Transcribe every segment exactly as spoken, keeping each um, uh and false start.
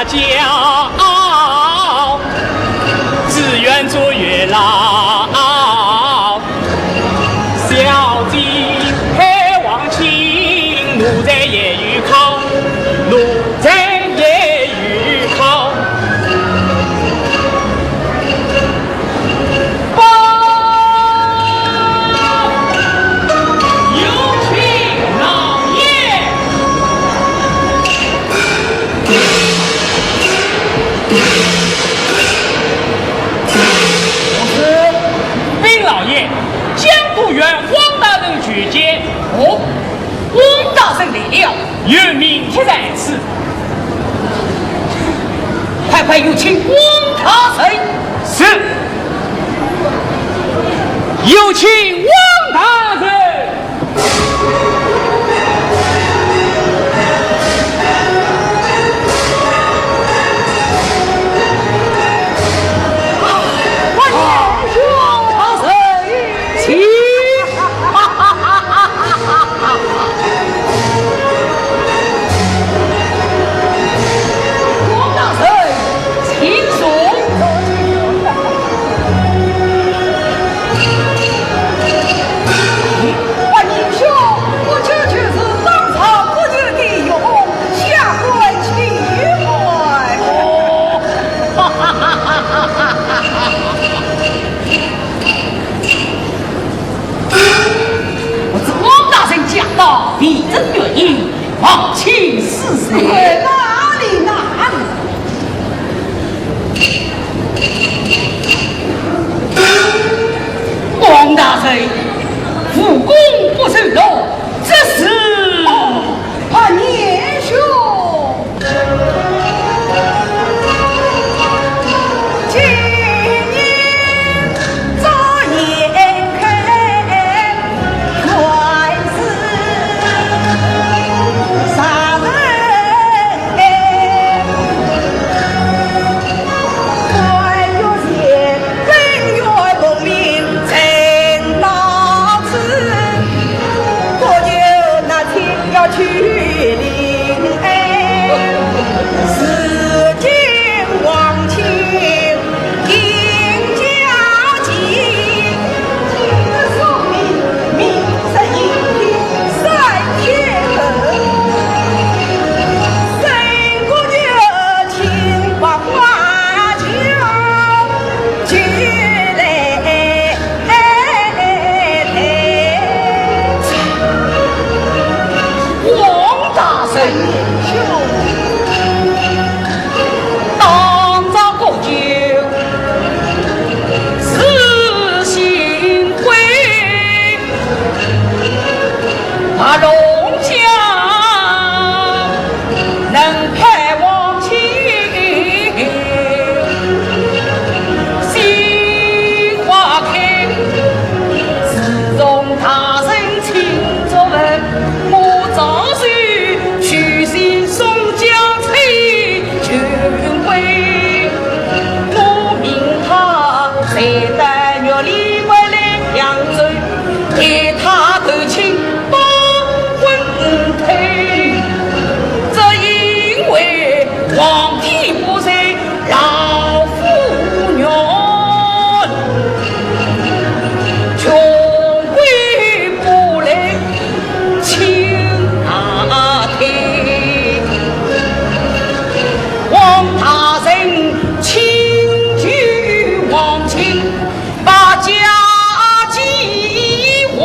骄傲，只愿做月老。小姐盼望亲，奴才也有靠，奴才也有靠。 报！有请老爷。禀老爷，江都县汪大人求见。哦，汪大人来了。 有名帖在此。快快有请汪大人。是。有请汪大人。汪大人。 请。汪大人，请坐。万英兄，我舅舅是当朝国舅的御史，下官请安。哦。 不知汪大人驾到，必有原因，望请恕罪。哪里，哪里？汪大人，无功不受禄，这是……哦，啊，年兄。 汪大人，当朝国舅是新贵。 白龙江能派王亲，心花开。自从大人亲作文，我早就去信松江催君归。我命他在丹月里不来扬州， 待他投亲报婚退。只因为皇帝不在老夫院，君归不来请他退。汪大人请求王亲， 把家祭还。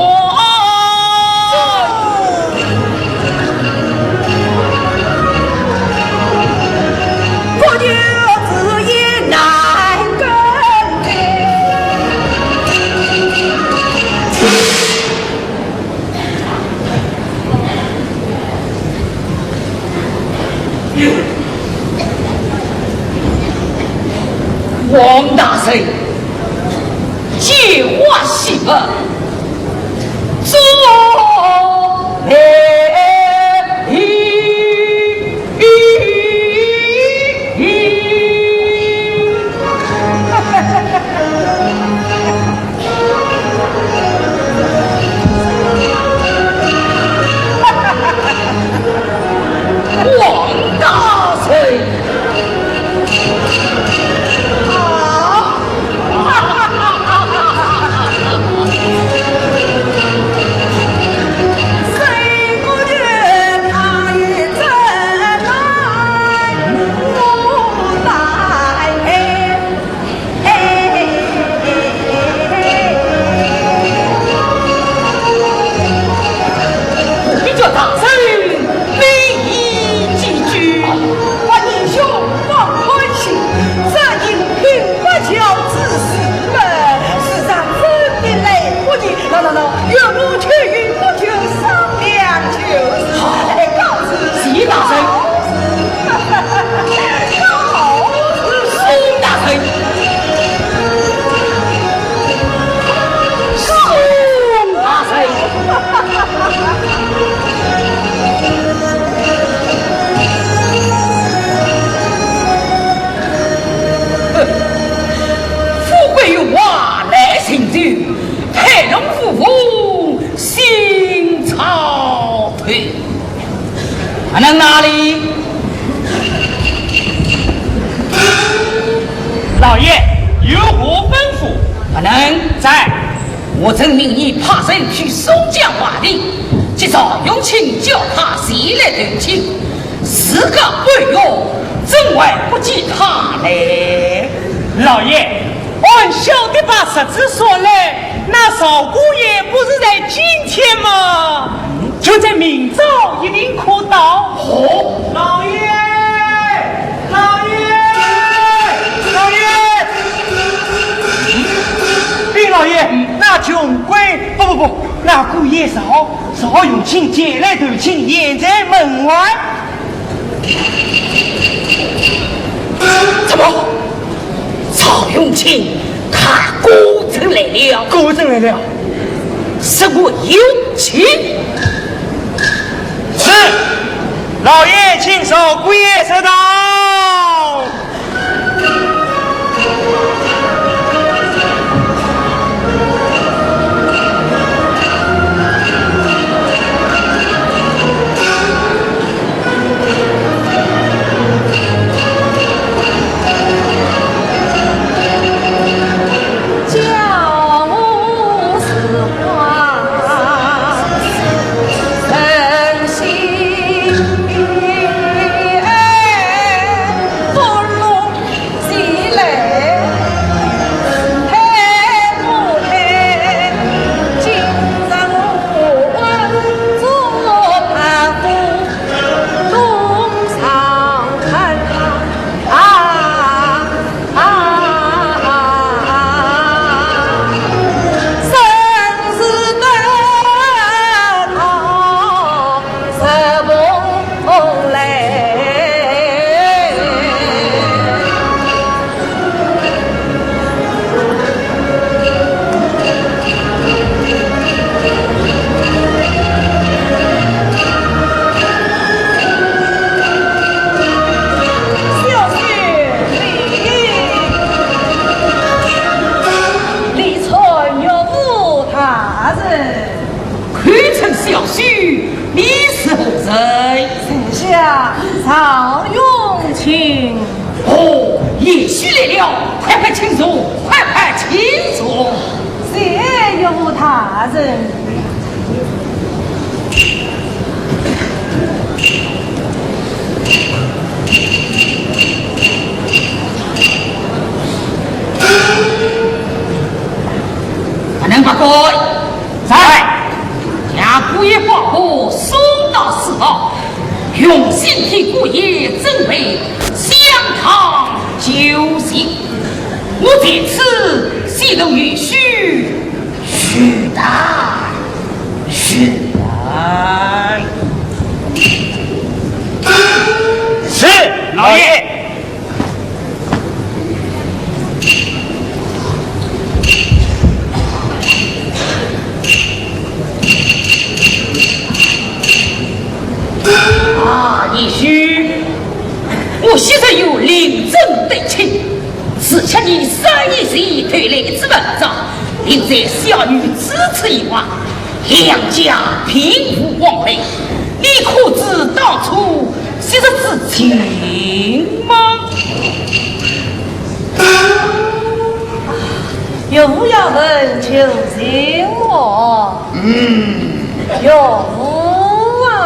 国舅此言难更改。汪大人， 计划是不做媒。汪大人，阿能哪里？老爷，有何吩咐？阿能。在。我曾命你派人去松江外地，叫赵永清，叫他前来投亲，时隔半月，怎会不见他来？老爷， 按小的把日子算来，那赵姑爷不是在今天吗？就在明朝一定可到。哦，老爷，老爷，老爷！禀老爷，那穷鬼，不不不，那姑爷赵，赵永清前来投亲，现在门外。 怎么？赵永清他果真来了？果真来了。是赵永清？是，老爷请赵姑爷上堂。 李川岳父大人。 口称小婿，你是何人？在下赵永清。哦，贤婿来了，快快请坐，快快请坐。谢岳父大人。阿能。报告。 在。将姑爷宝盒送到书房，用心替姑爷准备香汤酒席。我在此宣读女婿许大，许大。是，老爷。 啊，贤婿，我昔日与令尊对亲，只想你三年前投来之文章，留在小女此处一话， 两家并无往来，你可知当初昔日之情吗？岳父要问，就问我。嗯。岳父啊。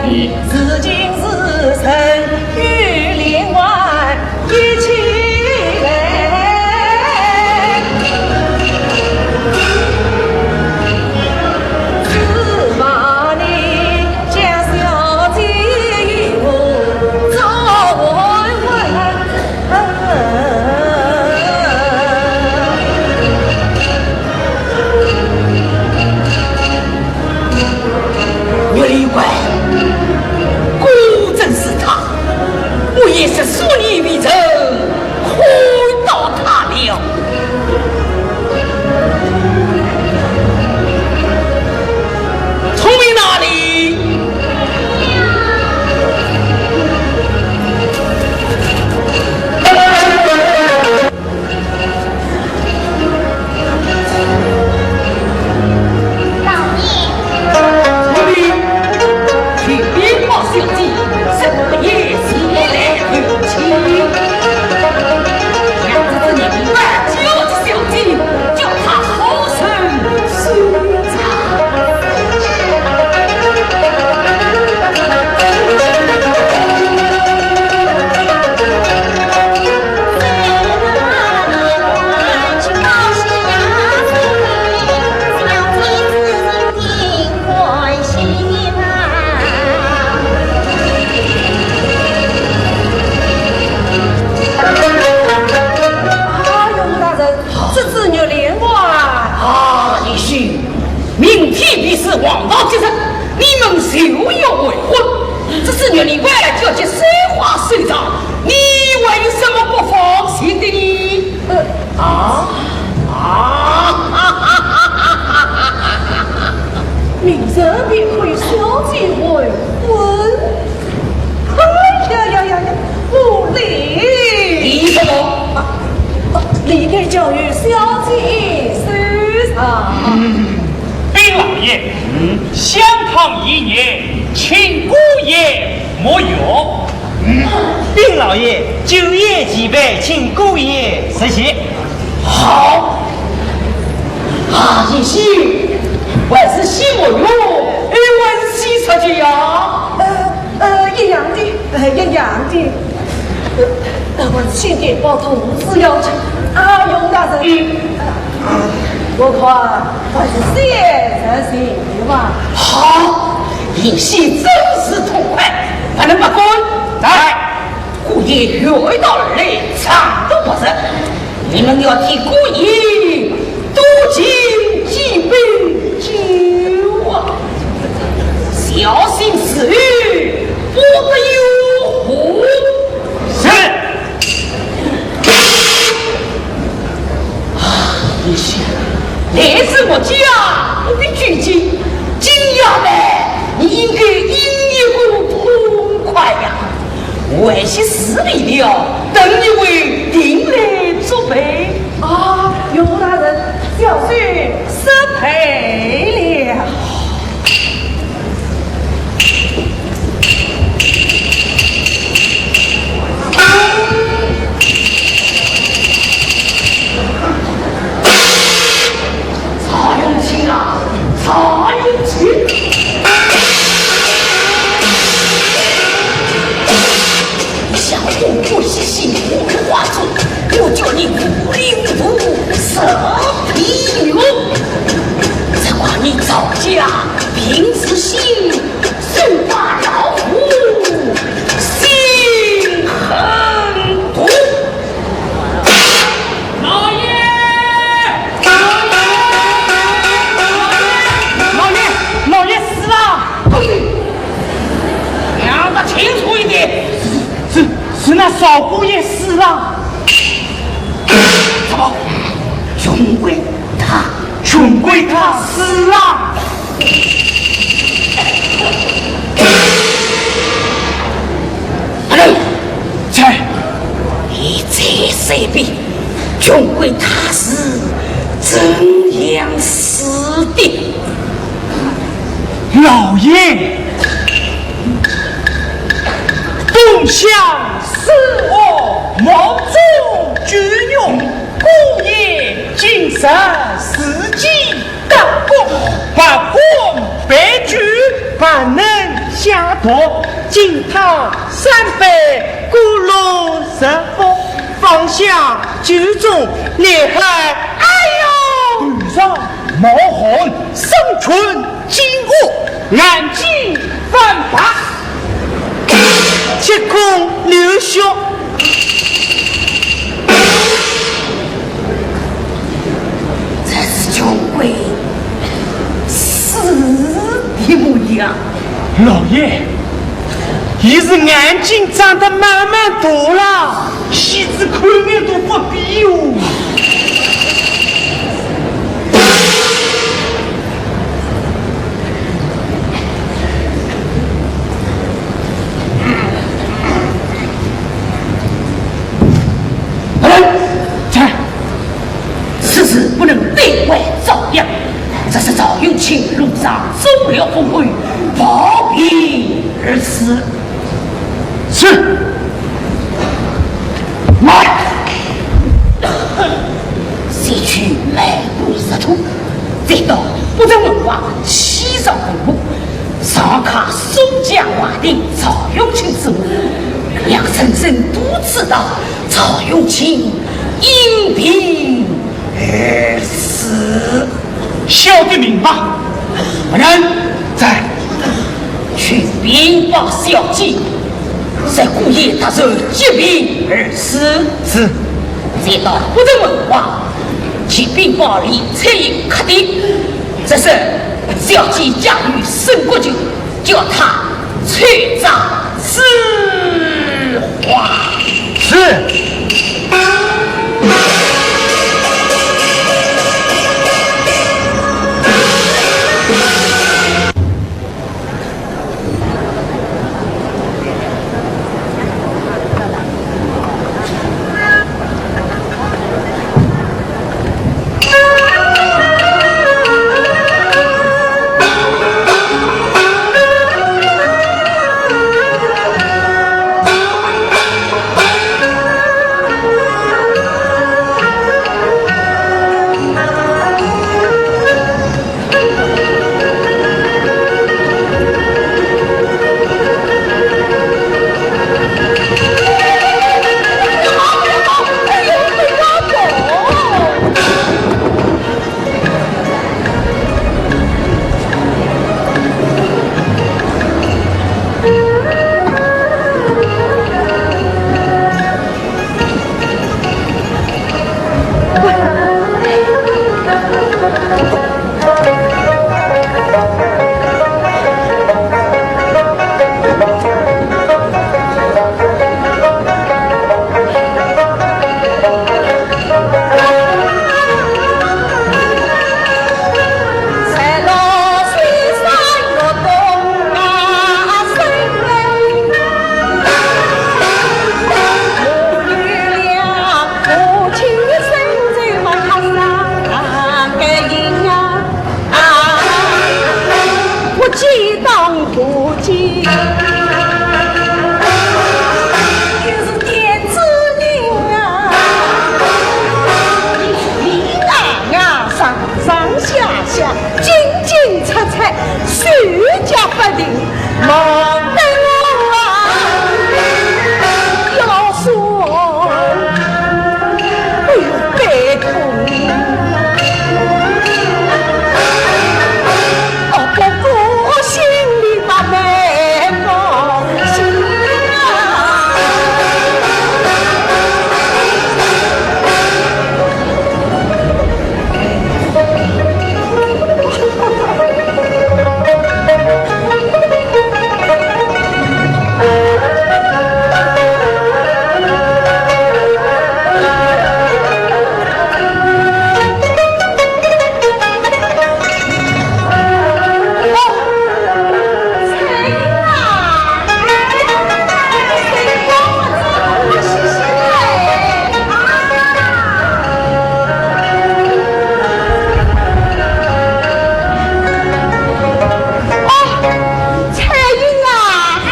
如今是人与灵官一起来，只望你将小姐与我做回回。 月灵官，果真是她，我也是数年未曾看到她了。聪明哪里？ 老爷。我们去禀报小姐，说我们也前来投亲。让这只女官叫这小姐，叫她好生收场。 啊，岳母大人，这只月灵官。啊，贤婿，明天便是黄道吉日，你们就要完婚。这只月灵官叫这三花收场，你为什么不放心的呢？呃，啊？啊？明日便可与小姐完婚。 哎呀呀呀呀，无礼！你说我？啊，啊，理该交与小姐收场。嗯，禀老爷，嗯，香汤已热，请姑爷沐浴。嗯，禀老爷，酒宴齐备，请姑爷入席。好。啊，贤婿，还是先沐浴，还是先出去呀？呃， 呃，一样的，呃，一样的。呃，呃，我是先给包头子要去。啊，岳母大人。嗯。呃，我看还是先成亲吧。好，贤婿真是痛快，不能不干。来，姑爷远道而来，长途跋涉， 你们要替姑爷多敬几杯酒啊，小心伺候，不得有误。是。啊，贤婿，来至我家，不必拘谨，今夜呢，你应该饮一个痛快呀。 外些事未了，等一位定来作陪。啊，岳母大人，小婿失陪了。曹永清啊，曹永清！ 你想我不是心不化作，我叫你糊里糊涂，什么屁用？只怪你赵家平时心，手把老虎，心狠毒。老爷！老爷！老爷！老爷死了！ 讲得清楚一点。是，是那少姑爷死了。什么？荣贵他？荣贵他死了。阿龙，在。你再说一遍。 荣贵他是怎样死的？老爷，东乡四恶毛中举勇，姑爷今日事迹大功，百官拜举，不能下毒，金汤三杯，鼓楼十服，放下酒盅，你还哎呦！头上冒汗，身穿金袄，眼睛翻白，七孔流血。这是穷鬼死的模样。老爷，伊是眼睛长得慢慢大了，戏子看眼都不必哟。 来人！在。此事不能对外张扬，这是赵永清路上走了风雨，暴病而死。是。来，先去买过热土，再到北城门外西上坟墓， 上刻苏家华庭赵永清之墓，让人人都知道赵永清因病而死。小的明白。夫人。在。去禀报小姐，说姑爷突然急病而死。是。再到北城门外，去禀报李翠英客店， 这是小姐家有沈国舅，叫他去找之话。是。彩云啊，哎。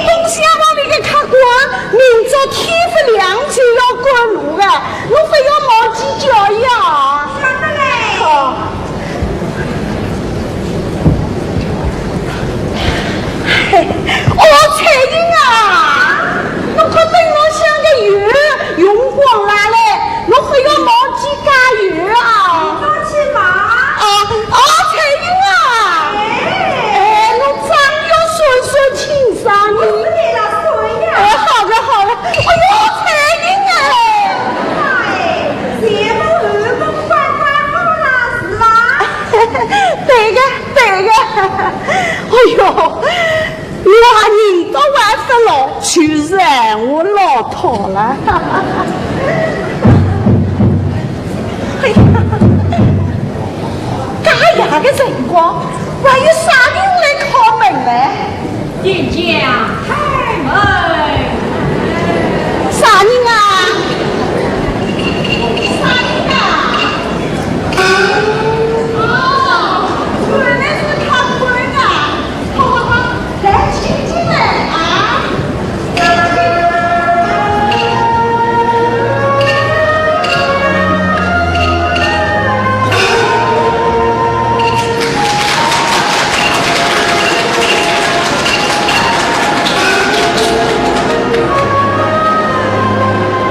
东厢房里个客官，明朝天不亮就要赶路了，侬覅忘记叫伊啊。晓得嘞。好。彩云啊，侬看灯笼箱个油用光了嘞，侬还要忘记加油啊？你放心吧。啊，哦，彩云啊，哎。哎，侬账要算算清爽呢。我不得了，算呀。哎，好的，好的。哎呦，彩云哎。哎，全部后宫乖乖好了，是吧？对个，对个。哎呦， 我人倒还勿老，就是闲话老套了。哎呀，介夜个辰光，还有啥人来敲门呢？店家开门。啥人啊？啥人啊？哦，原来是客官啊。 好好好，来，请进来啊！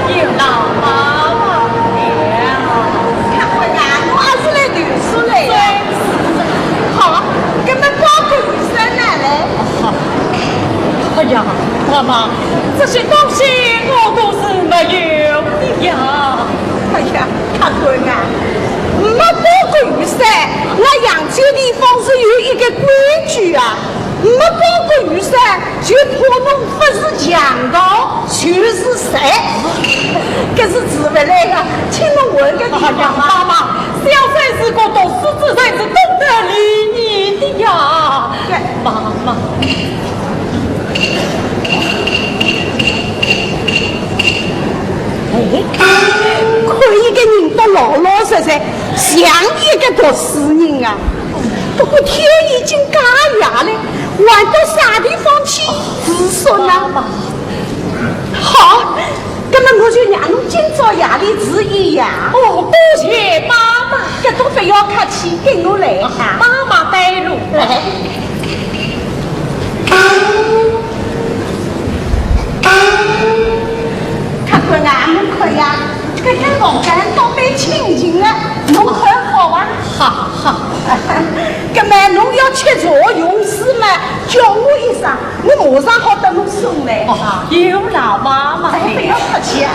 有劳妈妈了。看我呀，我还是来读书来呀。 好，搿么包个雨伞拿来。哎呀，妈妈，这些东西我都是没有的呀。哎呀，客官啊，没包个雨伞，俺扬州地方是有一个规矩啊，没包个雨伞， 就怕侬勿是强盗，就是贼。搿是治勿来个，请侬换个地方吧。哎呀，妈妈，小生是个读书之人，是懂得礼仪的呀。对。妈妈。哎，看一个人得老老实实，像一个读书人啊。不过天已经介夜了， 还到啥地方去住宿呢？妈妈。好，那么我就让侬今朝夜里住一夜。哦，多谢妈妈。搿都勿要客气，跟我来哈。妈妈带路。哎。客官啊，侬看呀，搿间房间倒蛮清静的，侬看好伐？好，好。那么侬要吃茶用水嘛， 叫我一声，我马上好搭侬送来。哦，有劳妈妈。哎，不要客气啊。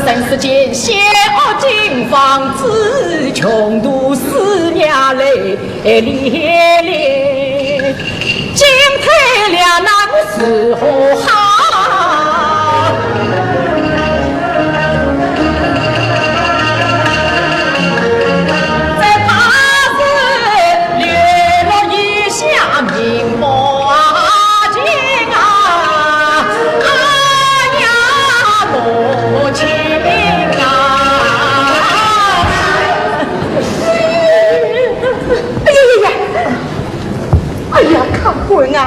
人世间险恶经房子，穷途思娘泪。 哎，哩哩，进退两难如何好？只怕是流落异乡民不见啊，哎呀，母亲啊！哎呀呀呀！ 哎呀，客官啊，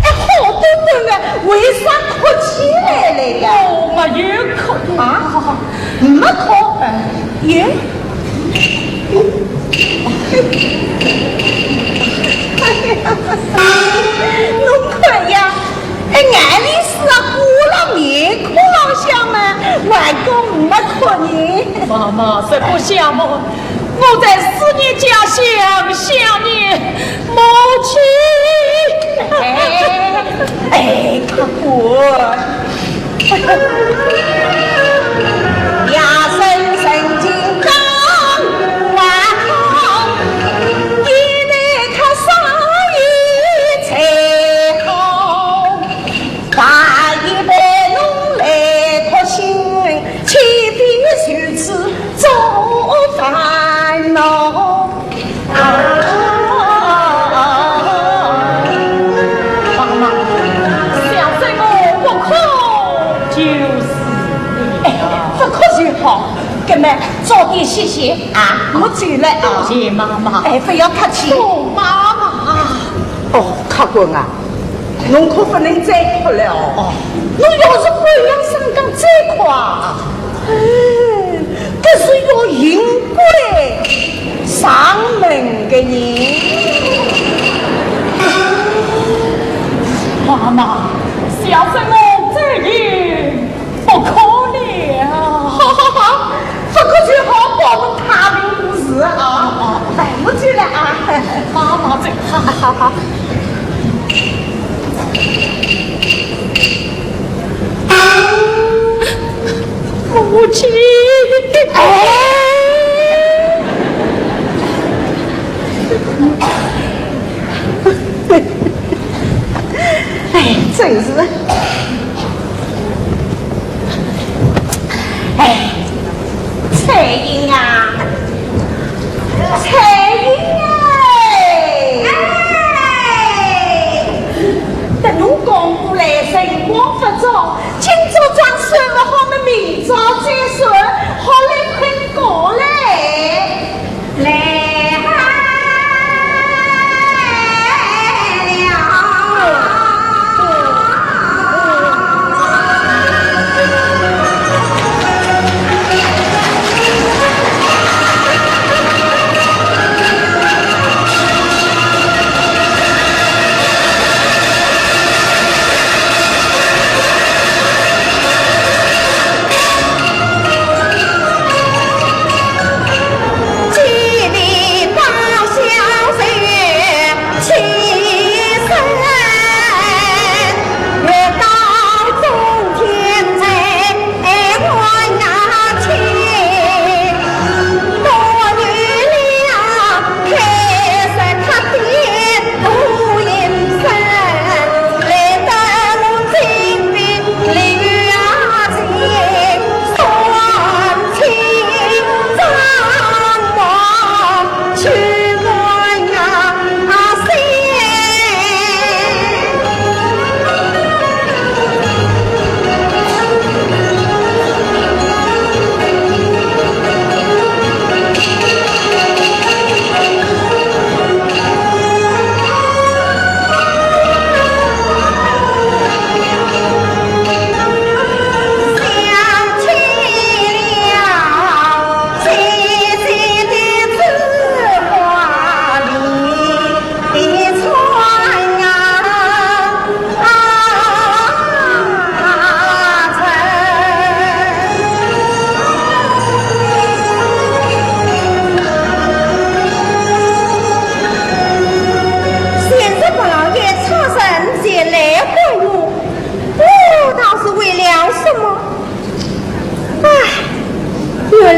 哎，好多人啊，为啥哭起来了呀？哦，没有哭。啊？没哭？哎。耶？侬看呀，哎，眼泪水啊，挂了面孔浪向嘛，还讲没哭呢。妈妈，实不相瞒， 我在思念家乡，想念母亲。哎，哎，客官。夜深人静更无空，一杯客商议才好。 大爷陪侬来哭心，千遍如此做烦恼。啊，妈妈，小生我不哭就是。哎，不哭就好。搿么早点歇歇啊，我走了啊。多谢妈妈。哎，不要客气。哦，妈妈啊。哦，客官啊， 侬可不能再哭了哦。哦。侬要是这样上当再哭啊，哎，搿是要刑跪上门的呢。妈妈，小生我再也 不哭了。好好好，不哭就好，保侬太平无事啊。哦，哦。哎，我走了啊。妈妈走。好好好。母亲。哎。 哎，真是。哎，彩云啊，彩云哎！哎，等侬讲过来辰光不早，今朝装扮不好么，明朝再说。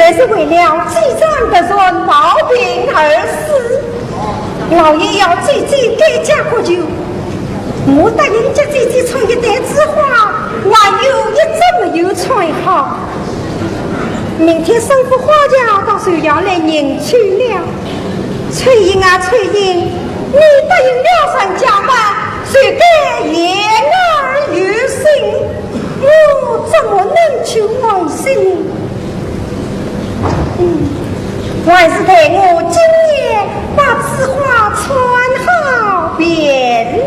还是为了积善德善，暴病而死。老爷要姐姐改嫁国舅，我答应给姐姐穿一对珠花，还有一只没有穿好。明天生父花轿到寿阳来迎娶了。 翠英啊，翠英，你答应了人家吗？谁敢言而有信？我怎么能去问信？嗯，还是待我今夜把珠花穿好便了。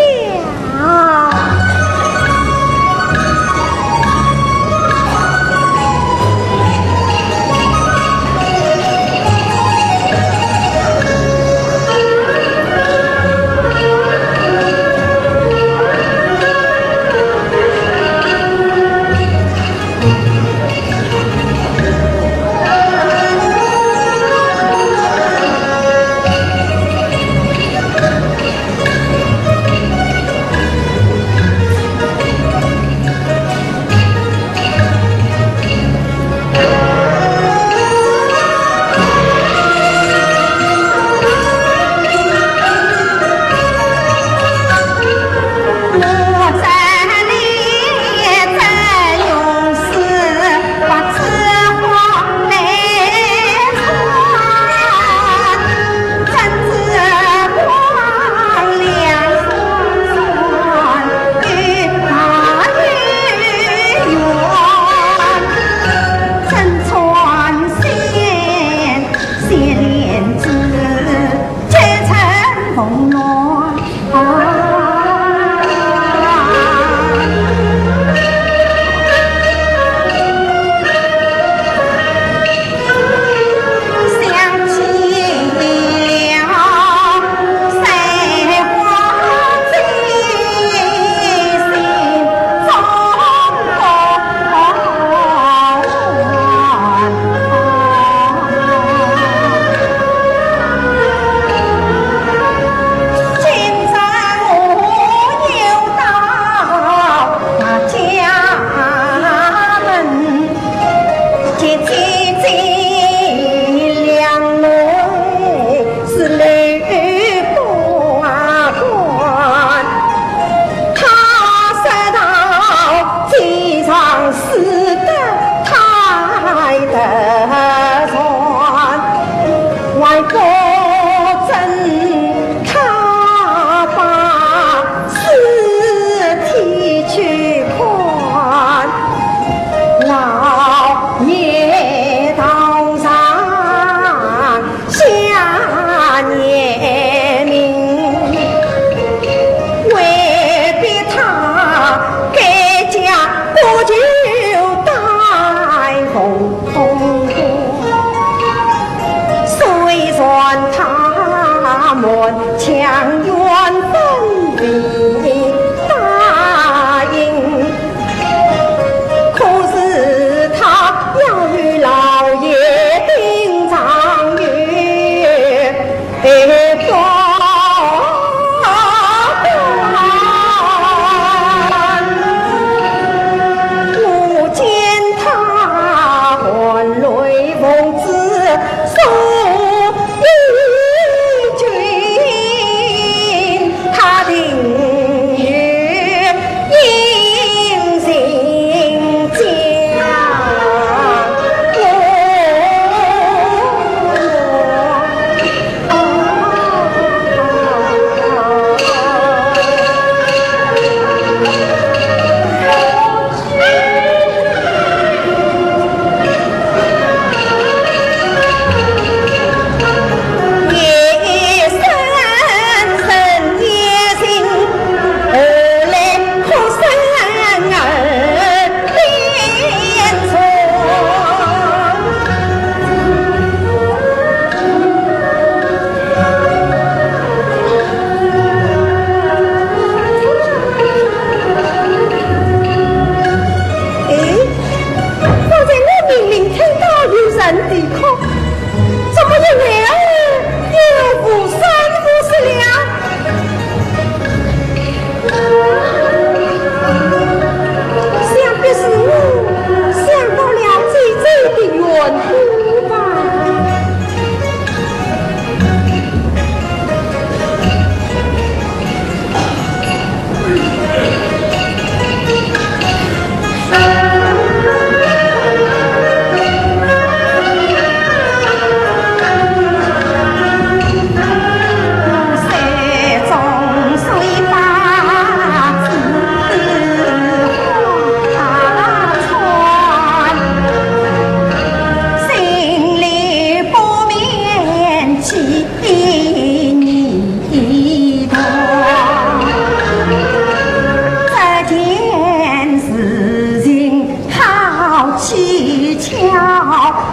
小，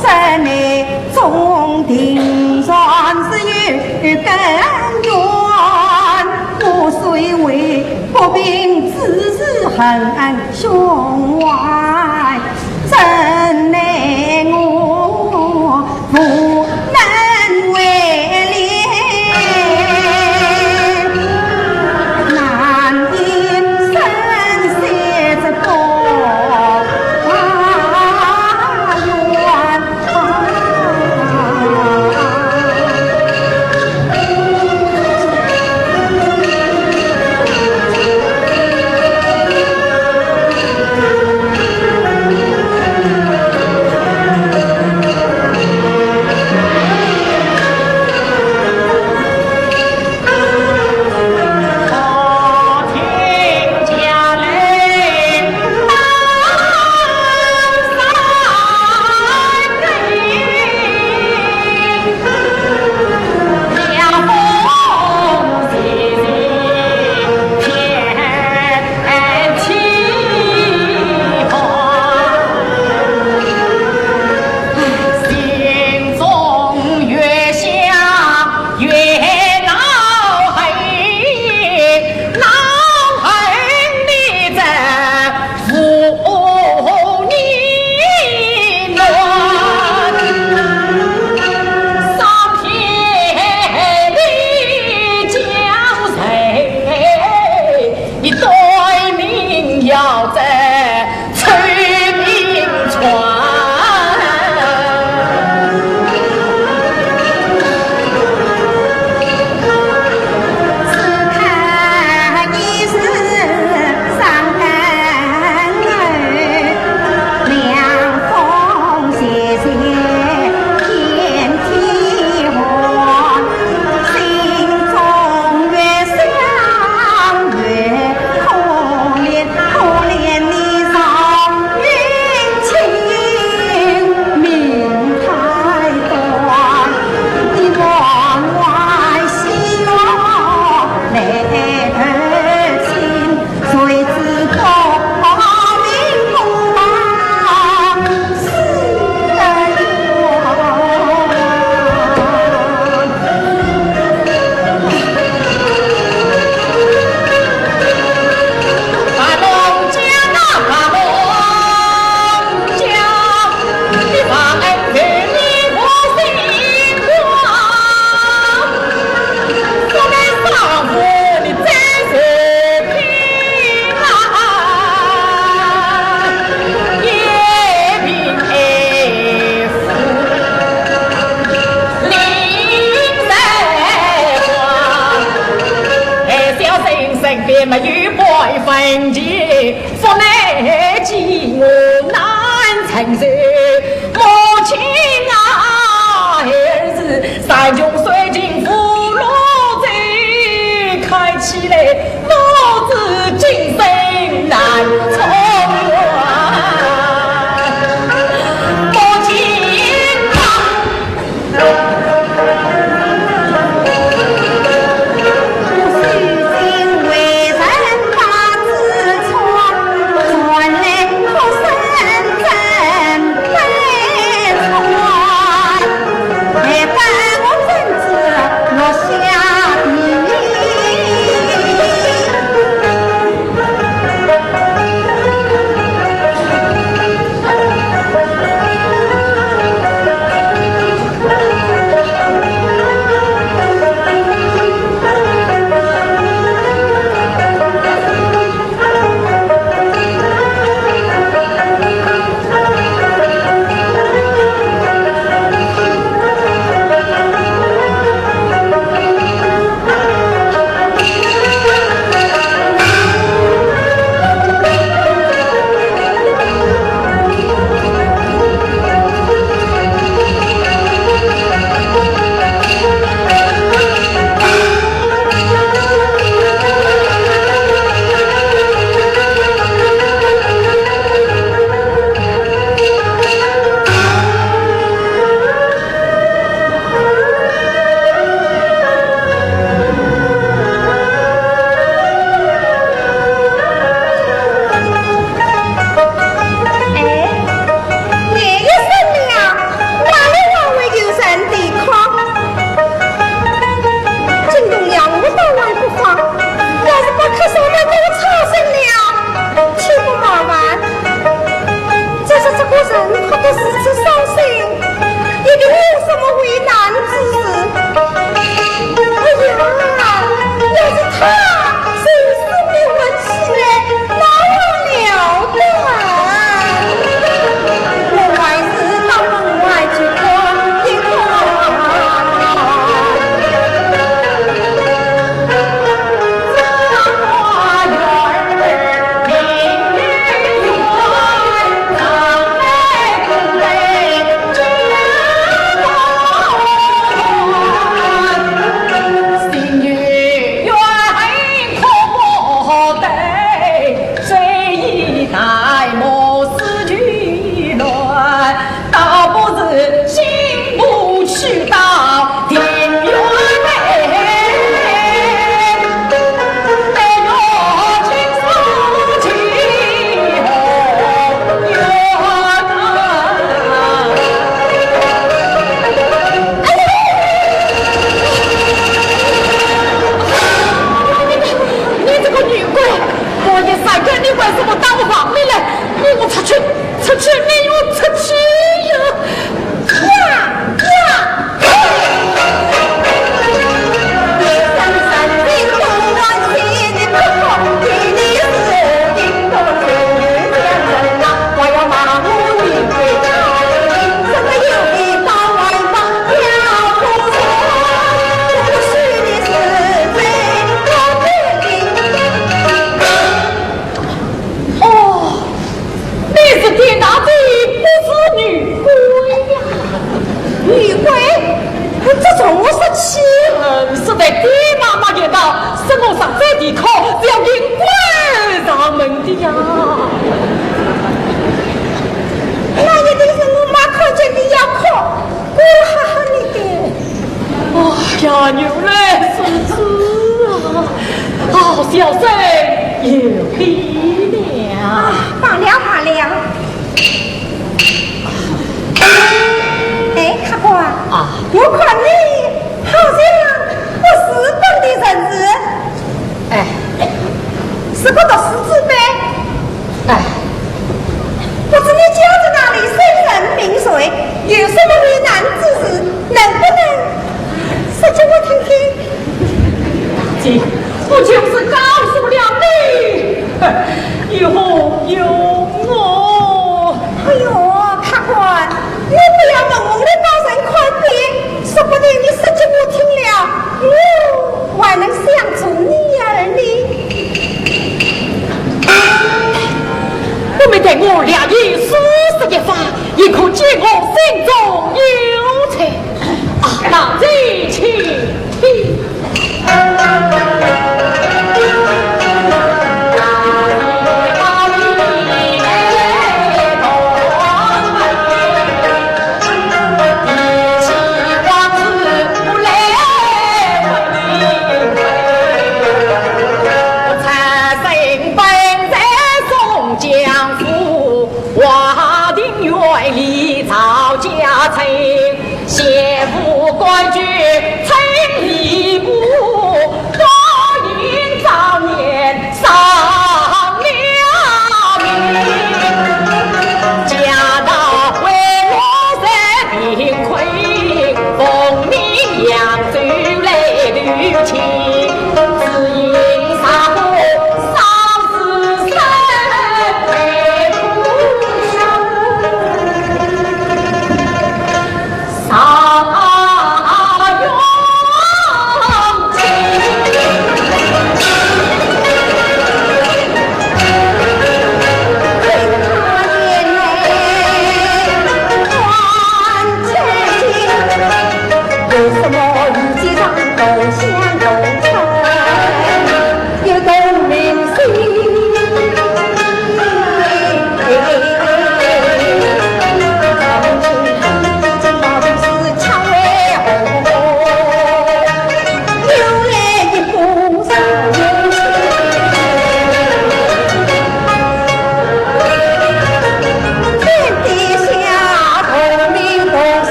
这内中定然是有根源，我虽为不平之事很胸怀，怎奈我无能为力，难因生死之苦。女鬼，这从何说起？嗯，是在爹妈妈言道，说我上这地考，是要迎鬼上门的呀。那一定是我妈看见你要哭，故意吓吓你的。哎呀，原来如此啊！哦，小生有礼了。啊，罢了罢了。哎，客官，啊。我看你好像不是本地人士。哎。是个读书之辈。哎。不知你家在哪里，姓甚名谁，有什么为难之事，能不能说给我听听？这，我就是告诉了你，有何用哦？哎呦，客官，你不要蒙蒙的把人看扁，说不定你说给我听了，我还能相中你儿呢。不免待我略言书说一番，也可解我心中忧愁。啊，那这请听。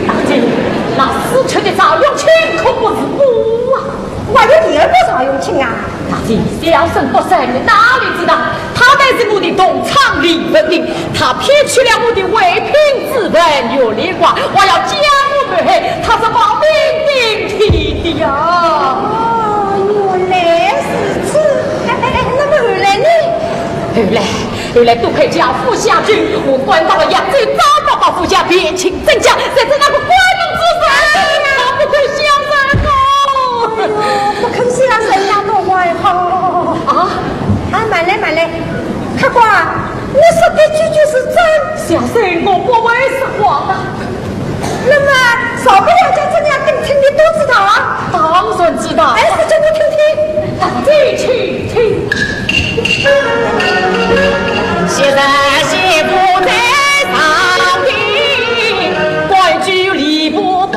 大姐，那死去的赵永清可不是我啊？还有第二个赵永清啊？大姐，小生不才，你哪里知道？他乃是我的同窗李文林，他骗取了我的唯品之物月莲花，还要将我谋害，他是亡命顶替的呀！哦，原来如此。哎哎哎，那么后来呢？后来，后来多亏家父相救，我赶到了扬州赵伯伯府下，便请真假，谁知那个官人之人，他不肯相认哦。哎呦，不肯相认，那倒还好。啊？啊，慢来，慢来，客官，你说的句句是真。小生我不会说谎的。那么，赵伯伯家怎样定亲，你都知道啊？当然知道。哎，说给我听听。大姐请听。昔日媳妇在上庭，关雎礼部谈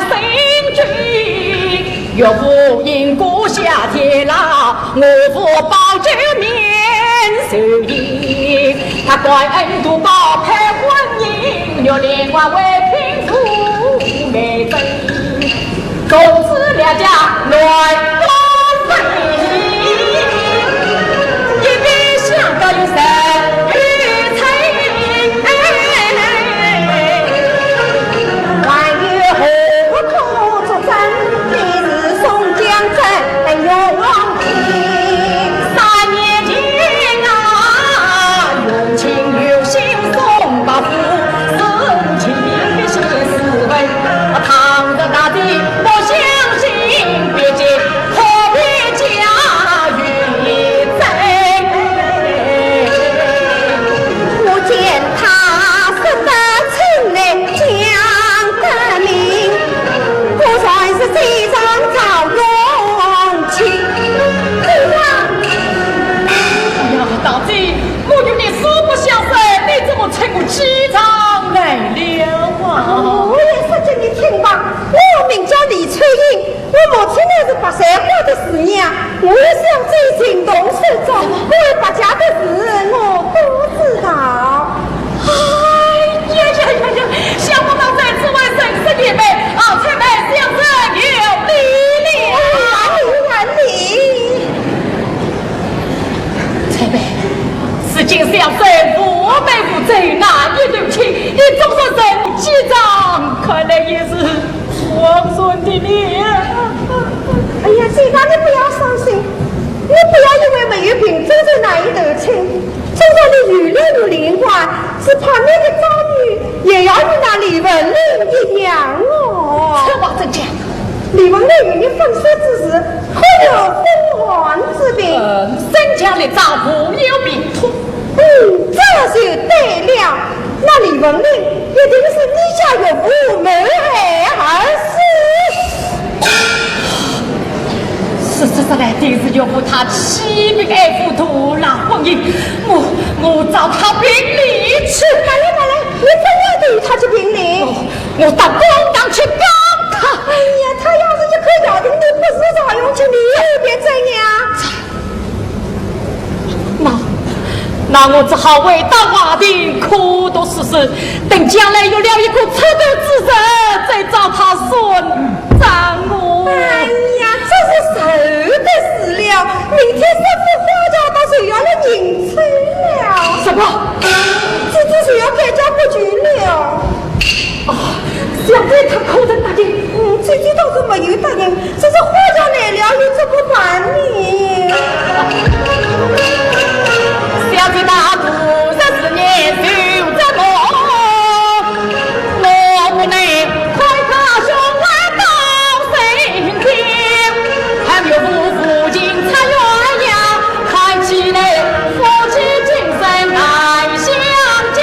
新居。岳父因故下监牢，我父保举面受刑。他感恩图报配婚姻，月莲花为聘夫媒证。 公子两家来不分，一边相告有神与情。还有何苦作证？你是宋江真与王平。三年前啊，用情于心送报复，是情是非。 倘若大姐不相信，便见可以家与罪。我见他实在清来讲得明，果然是这张赵永清。对呀。哎呀，大姐，我与你素不相识，你怎么称我记账来了啊？我也说给你听吧，我名叫李翠英，我母亲乃是白山观的师娘，我与小姐情同手足，关于白家的事我都知道。哎呀呀呀呀！想不到在此为人师姐妹，啊，采萍小生有礼了。哪里哪里。采萍，如今小生无媒无证，难以投亲，你总说人记账，看来也是 王孙的脸。哎呀，这个你不要伤心，你不要以为没有凭证就难以投亲，就算你有了月莲花，只怕你的遭遇也要与那李文林一样哦。此话怎讲？李文林与你分手之时，可有风寒之病？呃，身强力壮，无有病痛。 嗯，这就对了。那李文林一定是你家岳父谋害而死。是，是，是，来，定是岳父他欺骗爱父，图谋婚姻。我，我找他评理去。慢来，慢来，你怎样对他去评理？我，我到公堂去告他。哎呀，他要是一口咬定你不是赵永清，你又便怎样？ 那，那我只好回到花亭，苦读诗书，等将来有了一个出头之日，再找他算账哦。哎呀，这是愁的事了，明天师傅花轿到，就要来迎亲了。什么？姐姐就要改嫁不久了。 啊，小姐她可曾答应？嗯，姐姐倒是没有答应，只是花轿来了又怎么办呢？小姐她度日思夜求折磨，我不能看她雄来到身边，还有夫妇情长鸳鸯， 看起来夫妻今生难相见。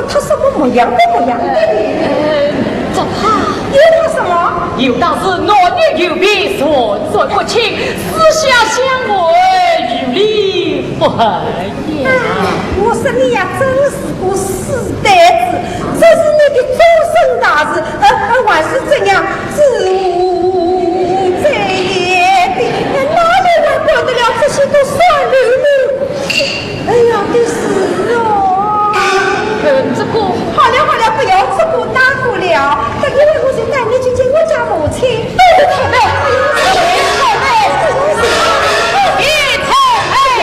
他什么模样不模样的？呃，只怕……又怕什么？有道是男女有别，授受不亲，私下相爱，于理不合呀。哎，我说你呀，真是个死呆子，这是你的终身大事，呃，呃，还是怎样？子无罪也的，哪里还管得了这些个酸溜溜？哎呀，的是哦。呃，这个……好了好了，不要这个那个了，等一会我就带你去见我家母亲。对对对对，对对对，一同哎呀。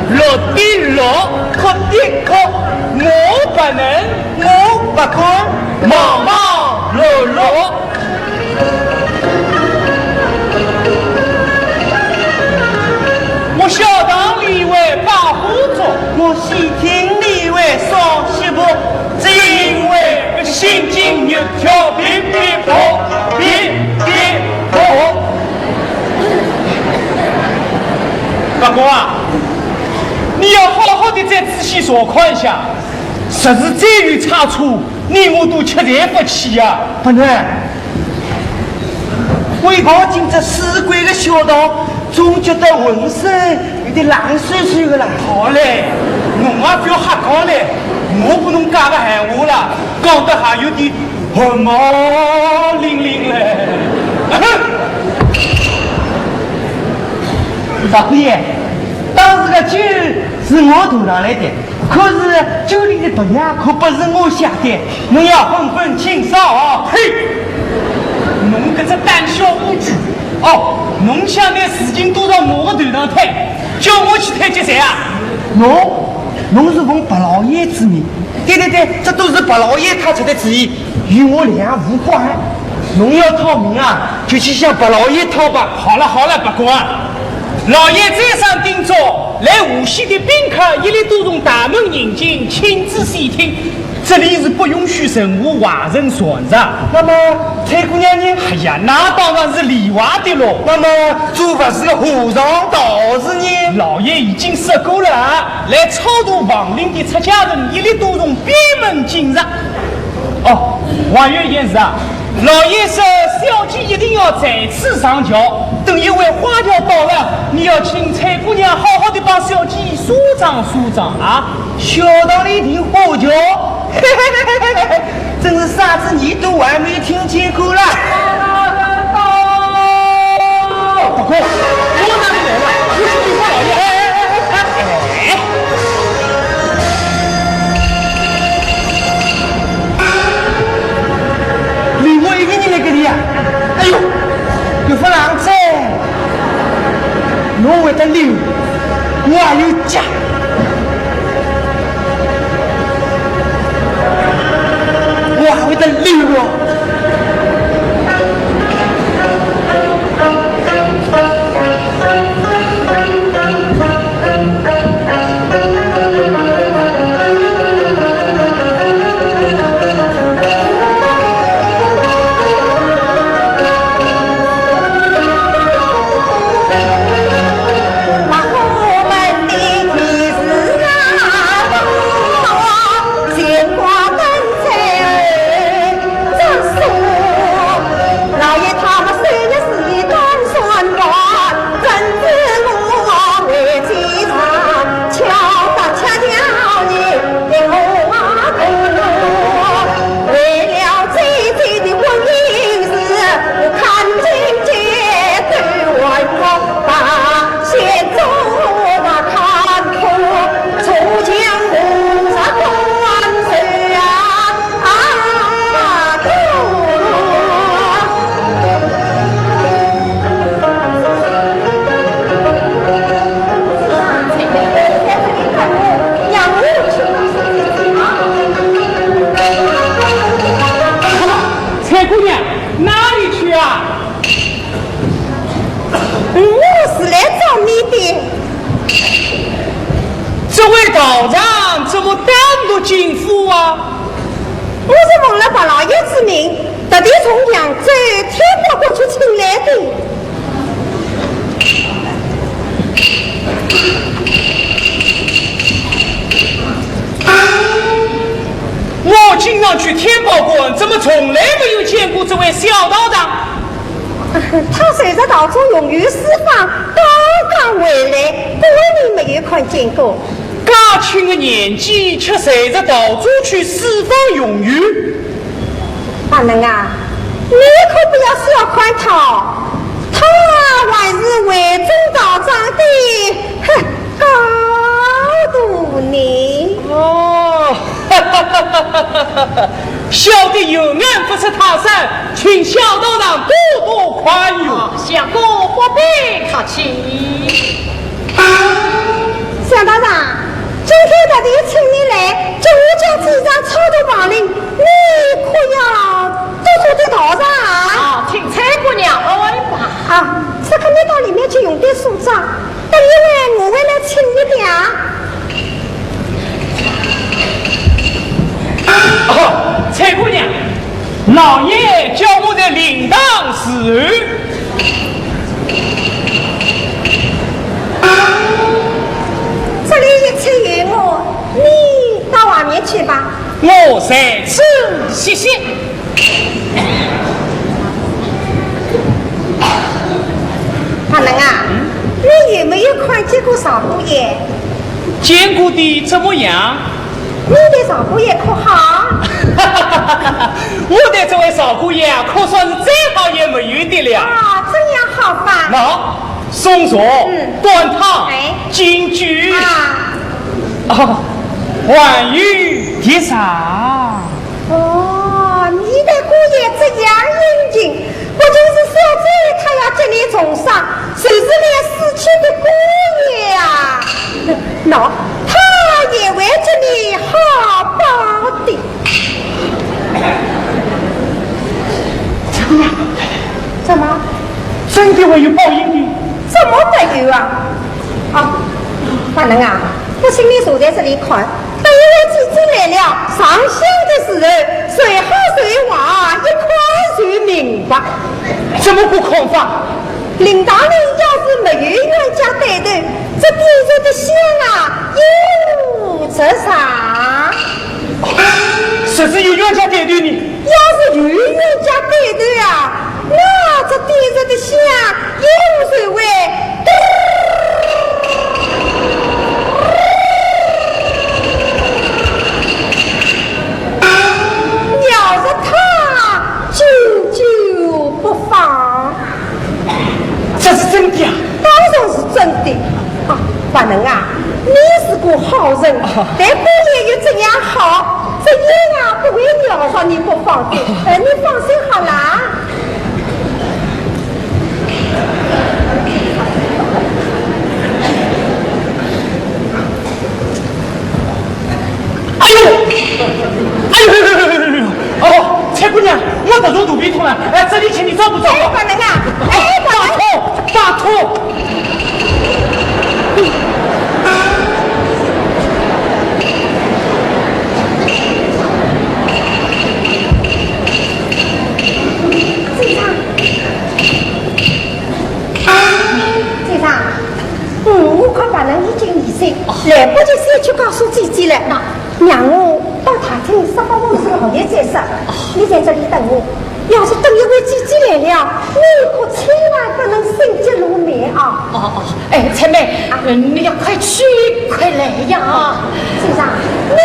落的落，哭的哭，我不能，我不敢，忙忙碌碌。我小堂里为把花烛，我西厅里为烧锡箔，只因为个心惊肉跳，别别跑，别别跑。大哥啊，你要好好的再仔细查看一下，若是再有差错，你我都吃罪不起呀。不能，为何今朝四季个小道，总觉得浑身有点冷飕飕个啦。好嘞，侬也不要瞎讲嘞，我不能讲个闲话啦，讲得还有点汗毛凛凛嘞。大爷，当时个酒是我端上来的，可是酒里的毒药可不是我下的，侬要分分清爽啊！嘿，侬搿只胆小无知，哦，侬想拿事情都到我个头上推，叫我去推给谁啊？侬，侬是奉白老爷之命。对对对，这都是白老爷他出的主意，与我俩无关。侬要讨名啊，就去向白老爷讨吧。好了好了，伯公啊，老爷再三叮嘱，来无锡的宾客一律都从大门迎进，亲自细听。这里是不允许任何外人传入。那么，采萍姑娘呢？哎呀，那当然是例外的喽。那么，做法事的和尚道士呢？老爷已经说过了，来超度亡灵的出家人，一律都从边门进入。哦，还有一件事啊，老爷说小姐一定要在此上轿，等一会花轿到了，你要请采萍姑娘好好的帮小姐梳妆梳妆啊。小堂里的花轿，真是啥子你都还没听见过啦。大哥，我哪里来了？我是禀报老爷。哎，哎，哎，哎。 另外一个人来搿里呀？哎哟，搿发冷哉，我会得溜，我还有脚，我还会得溜哦。哪里去啊？我是来找你的。这位道长怎么单独进府啊？我是奉了白老爷之命，特地从扬州天宝阁去请来的。 我经常去天宝观，怎么从来没有见过这位小道长？他随着道祖云游四方，刚刚回来，不过你没有看见过。介轻的年纪，却随着道祖去四方云游。 大人啊，你可不要小看他，他还是惠州道长的，哼，高徒呢。哦，哈哈哈哈哈哈！小的有眼不识泰山，请小道长多多宽容。啊，相公不必客气。 小道长，今天特地请你来，叫我讲几张超度亡灵，你可要多多的道场啊。啊，请采姑娘安排。啊，这个你到里面去用点梳妆，等一会我会来请你的啊。哦，采姑娘，老爷叫我在灵堂侍候。 这里一切有我，你到外面去吧。我在此歇息。大人啊，你有没有看见过少姑爷？见过的，怎么样？ 你的少姑爷可好？我对这位少姑爷啊，可算是再好也没有的了。啊，这样好吧。那，送茶、嗯。端汤、哎。敬酒。啊。哦，还有碟茶。哦，你的姑爷这样殷勤， 不就是小姐她要给你重赏，就是连死去的姑爷啊，喏，她也会给你好报的。怎么样？怎么？真的会有报应的？怎么没有啊？啊，大人啊，不信你坐在这里看， 等一会姐姐来了，上香的时候，谁好谁坏，一看就明白。怎么个看法？灵堂里要是没有冤家对头，这点着的香啊，用不着上。实是有冤家对头呢？要是有冤家对头啊，那这点着的香用谁会 咬着他久久不放。这是真的啊？当然是真的。啊，大人啊，你是个好人，啊。对姑爷又怎样好，这样啊不会咬着你不放的。呃，你放心好啦。 哎呦，哎呦，哎呦，哎呦，哎呦，哦，采姑娘，我这种肚皮痛了，哎，这里请你照顾照顾。哎，大人啊，哎，大人。拜托，拜托。先生， 先生，嗯，我看大人已经离开，来不及先去告诉姐姐了。那让我到大厅说服我们老爷再说，你在这里等我。要是等一会姐姐来了，你可千万不能心急如焚啊。哦，哦，哎，采妹，啊。嗯，你要快去快来呀。先生，你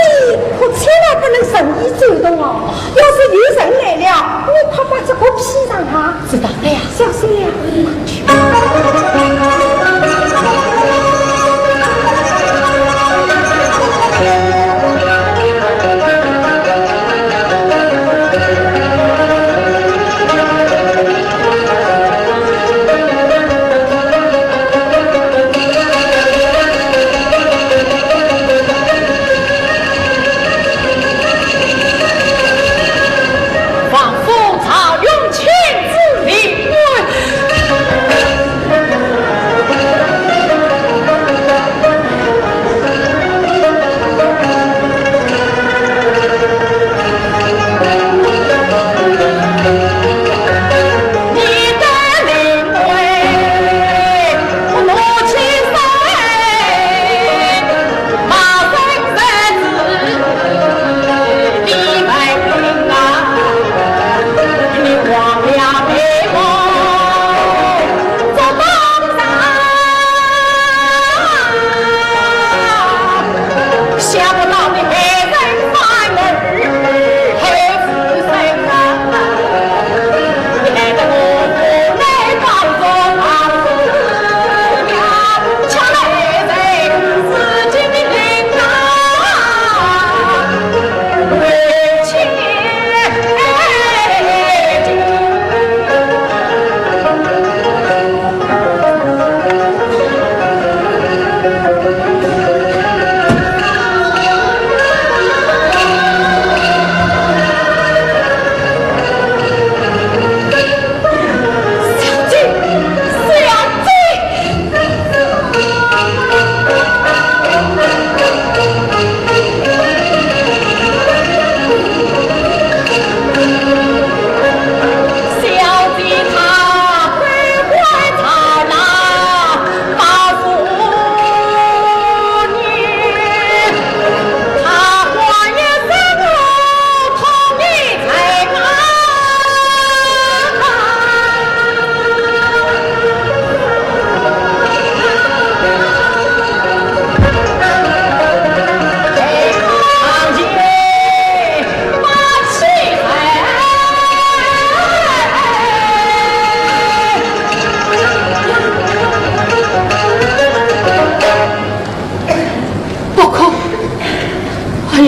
可千万不能任意走动哦。要是有人来了，你快把这个披上啊。 知道了呀。小心呀。王府曹永清。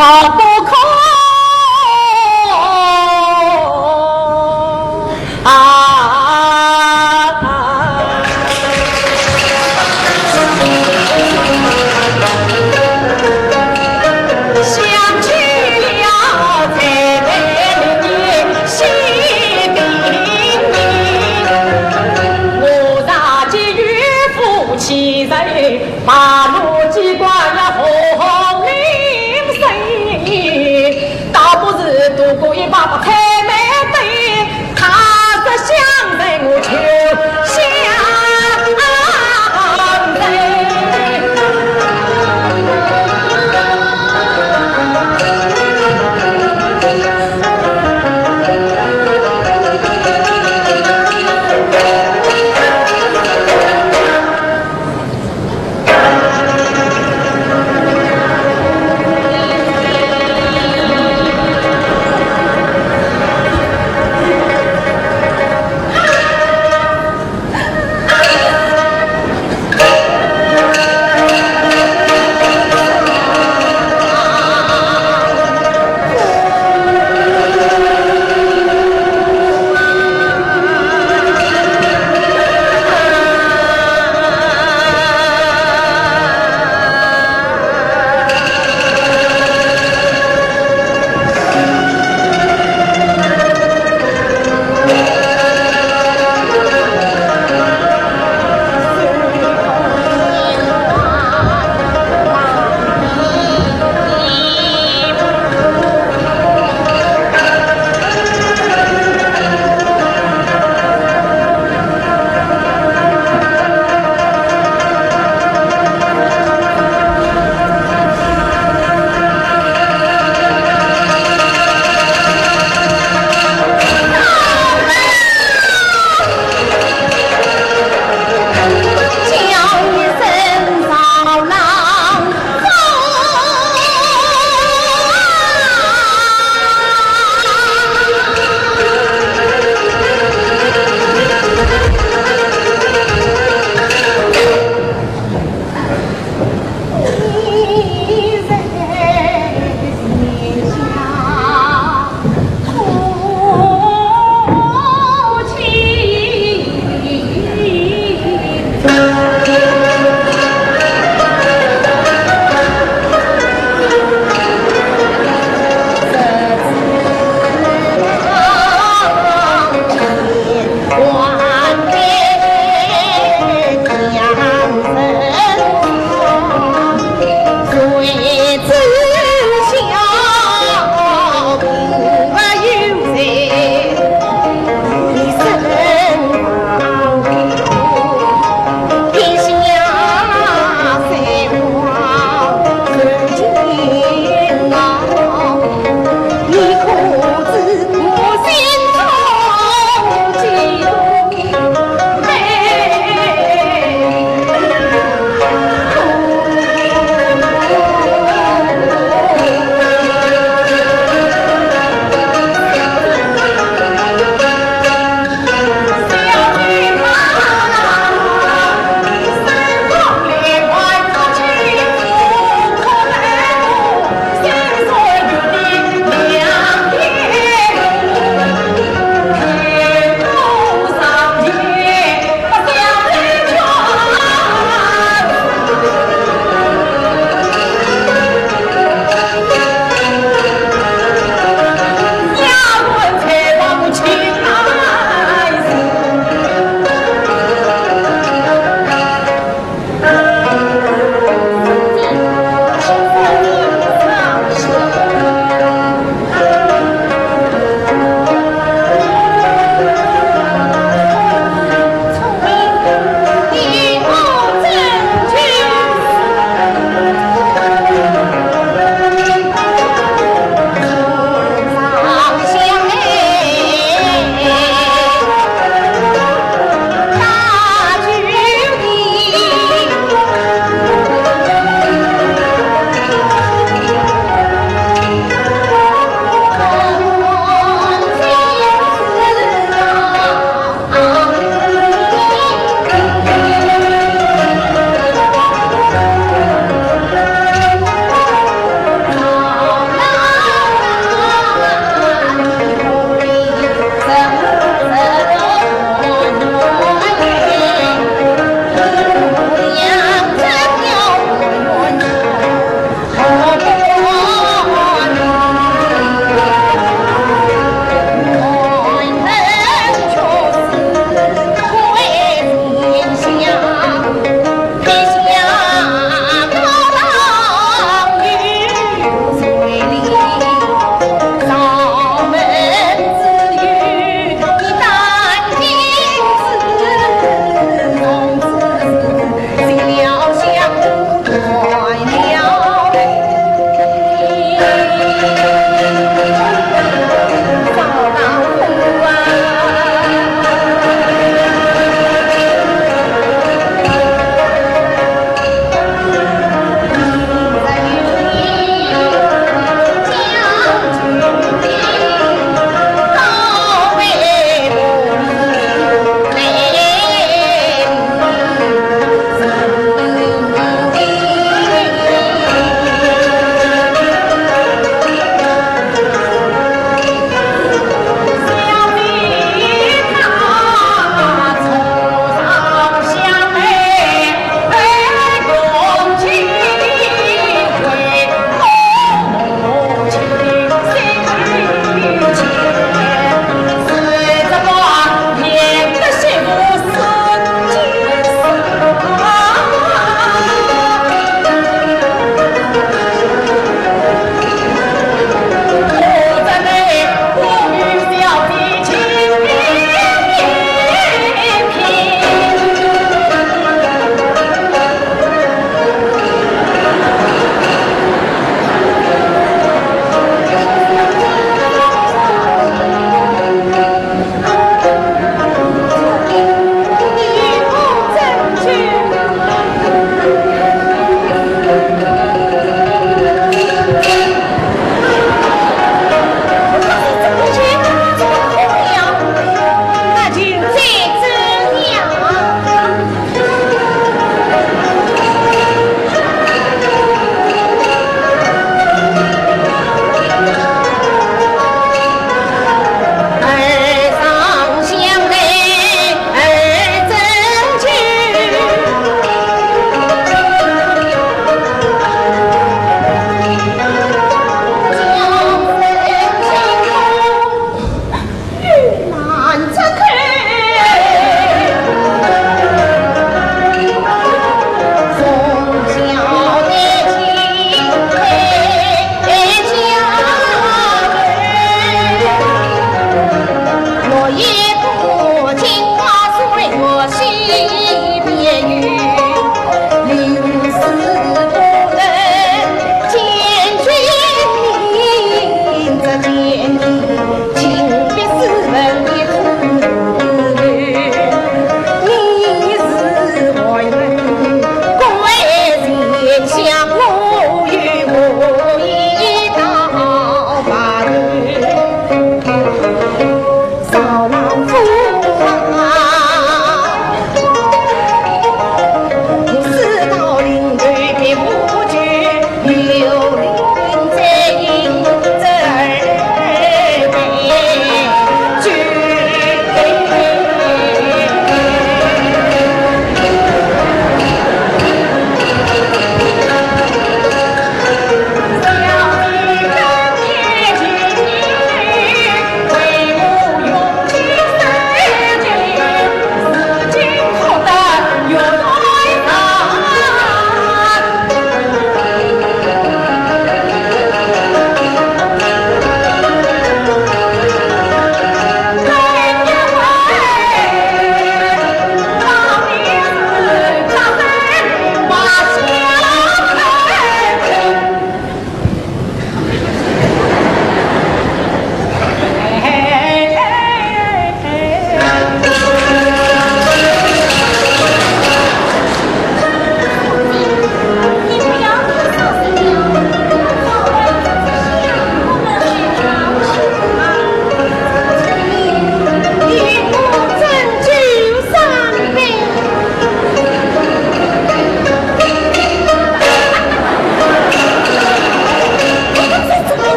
好不可啊！想起了在北京西平，我若寄与夫妻人，马路机关呀红绫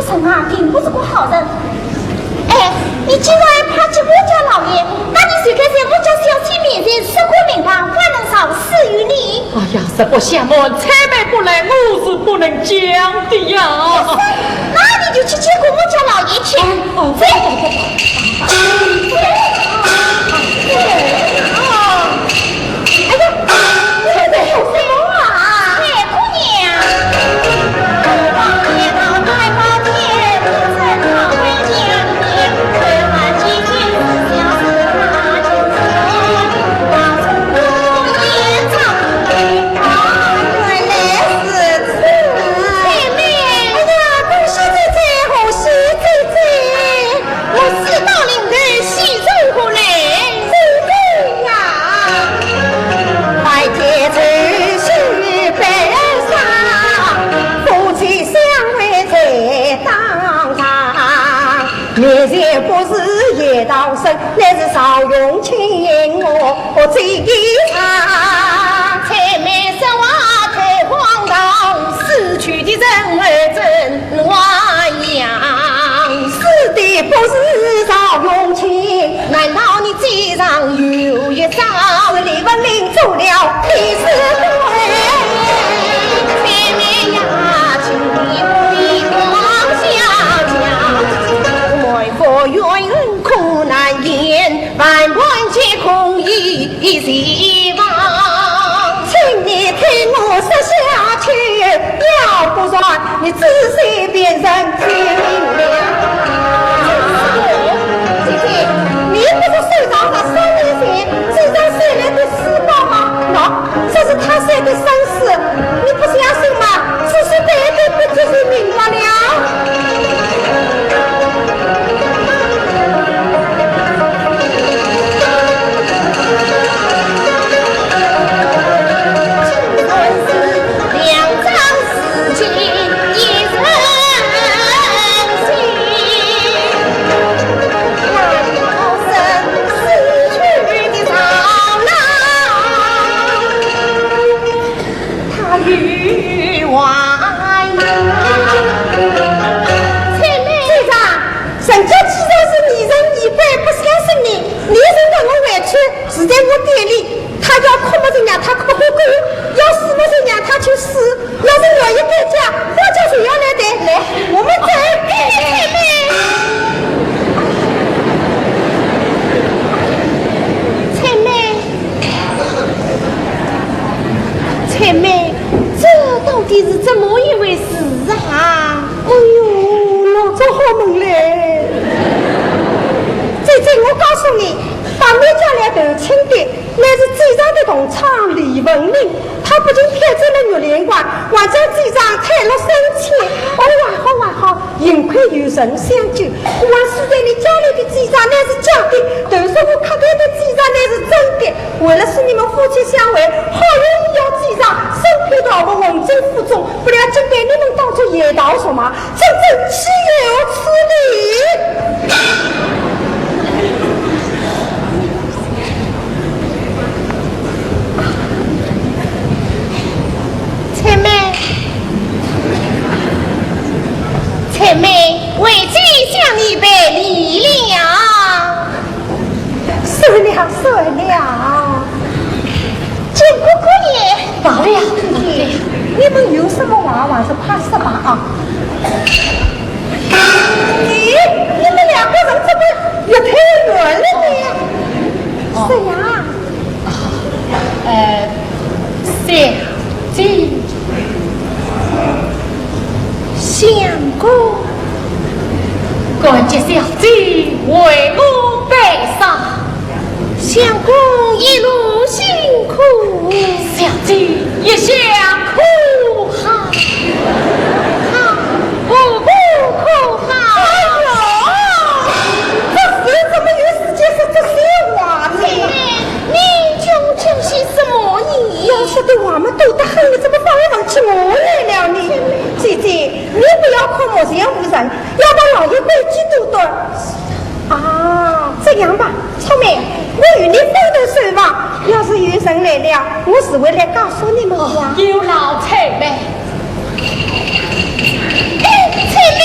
人啊，并不是个好人。哎，你既然怕见我家老爷，那你就该在我家小姐面前实个名堂，不能少私语你。哎呀，实不相瞒，采萍不来，我是不能讲的呀。那你就去见过我家老爷去。哎，哦，走。哎呀，你在说什么啊？哎，姑娘。哎呀，恭喜姐姐，贺喜姐姐。 我是到临头喜从何来？是这样。快捷走去北上，夫妻相会在当场。面前不是叶道生，乃是曹永清，我最一场。采萍说话太荒唐，死去的人儿怎 还阳。死的不是曹永清，难道你嘴上有一张？是李文林做了替死鬼。采萍呀，请你不必妄想讲，为何冤恩苦难言，万般皆空一 一希望。请你听我说下去，要不然你只是别人听了。姐姐，你不是收藏了三年前这张收来的诗稿吗？喏，这是他写的生诗，你不相信吗？ 只是对对不起，是明白了。他有话。采萍。姐丈，人家既然是疑神疑鬼，不相信你，你现在我回去，住在我店里，他要哭么就让他哭个够，要死么就让他去死，要是愿意改嫁，花家就要来的。来，我们走。采萍。 采萍，采萍，这到底是怎么一回事啊？哎呦，老早好问嘞。姐姐，我告诉你，到你家来投亲的，乃是街上的同窗李文林。 他不仅骗走了玉兰花，还将街账退了三千。哦，还好还好，幸亏有人相救。我还是在你家里的街账乃是假的，都是我客店的街账乃是真的。为了使你们夫妻相会，好容易要街账，身披桃服混进府中，不料竟被你们当作夜盗所卖，真正岂有此理！ 采萍，采萍，为姐向你赔礼了。算了，算了。见过姑爷。罢了，罢了，你们有什么话，还是快说吧啊。咦，你们两个人怎么越推越远了呢？哦。是呀。 呃，小姐，相公，感激小姐为我悲伤。相公一路辛苦。小姐一向苦海，海何苦苦海。哎呦，这时怎么有时间说这些话呢？ 你讲这些什么呢？要说的话嘛多得很，你怎么反而问起我来了呢？姐姐，你不要看目前无人，要把老爷规矩多端。啊，这样吧，采萍，我与你分头守望，要是有人来了，我自会来告诉你们的。哦，有劳采萍。哎，采萍。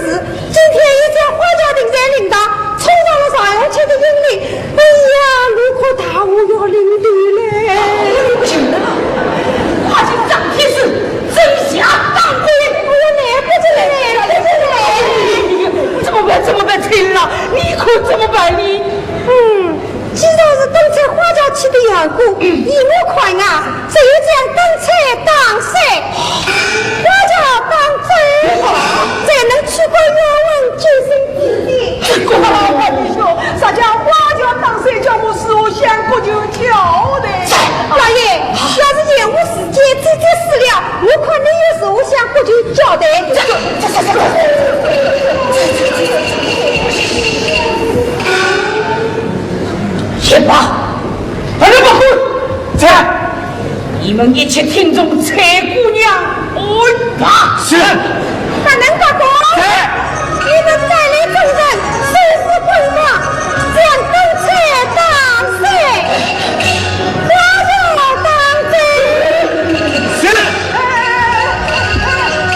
是，今天一只花轿停在灵堂，冲上了上下去的阴里，哎呀，我可大祸要临头嘞！快请张天师，真下当官。我来不及了嘞，来不及了嘞！怎么办？怎么办？陈老，你可怎么办呢？嗯，既然是灯彩花轿起的缘故，依我看啊， 只有将灯彩打碎，花轿打碎，才能取回冤魂，救生自己。哎呦，啥叫花轿打碎，叫我如何向国舅交代？老爷，要是延误时间，姐姐死了，我看你又如何向国舅交代？这，这，这，这，这，且吧。 大人，把棍！在。你们一起听从采萍姑娘安排。是。大人，把棍！在。你们带领众人收拾棍棒，将灯彩打碎，花轿打碎。是。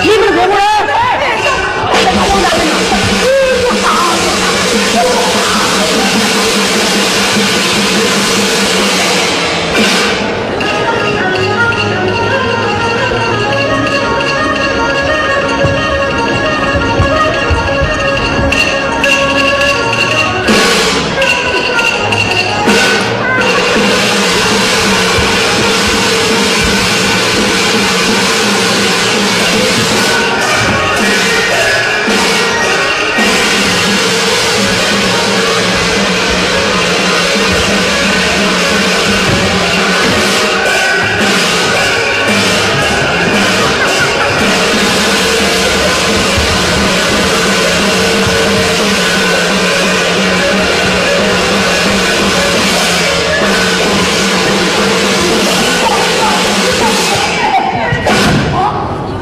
你们跟我来。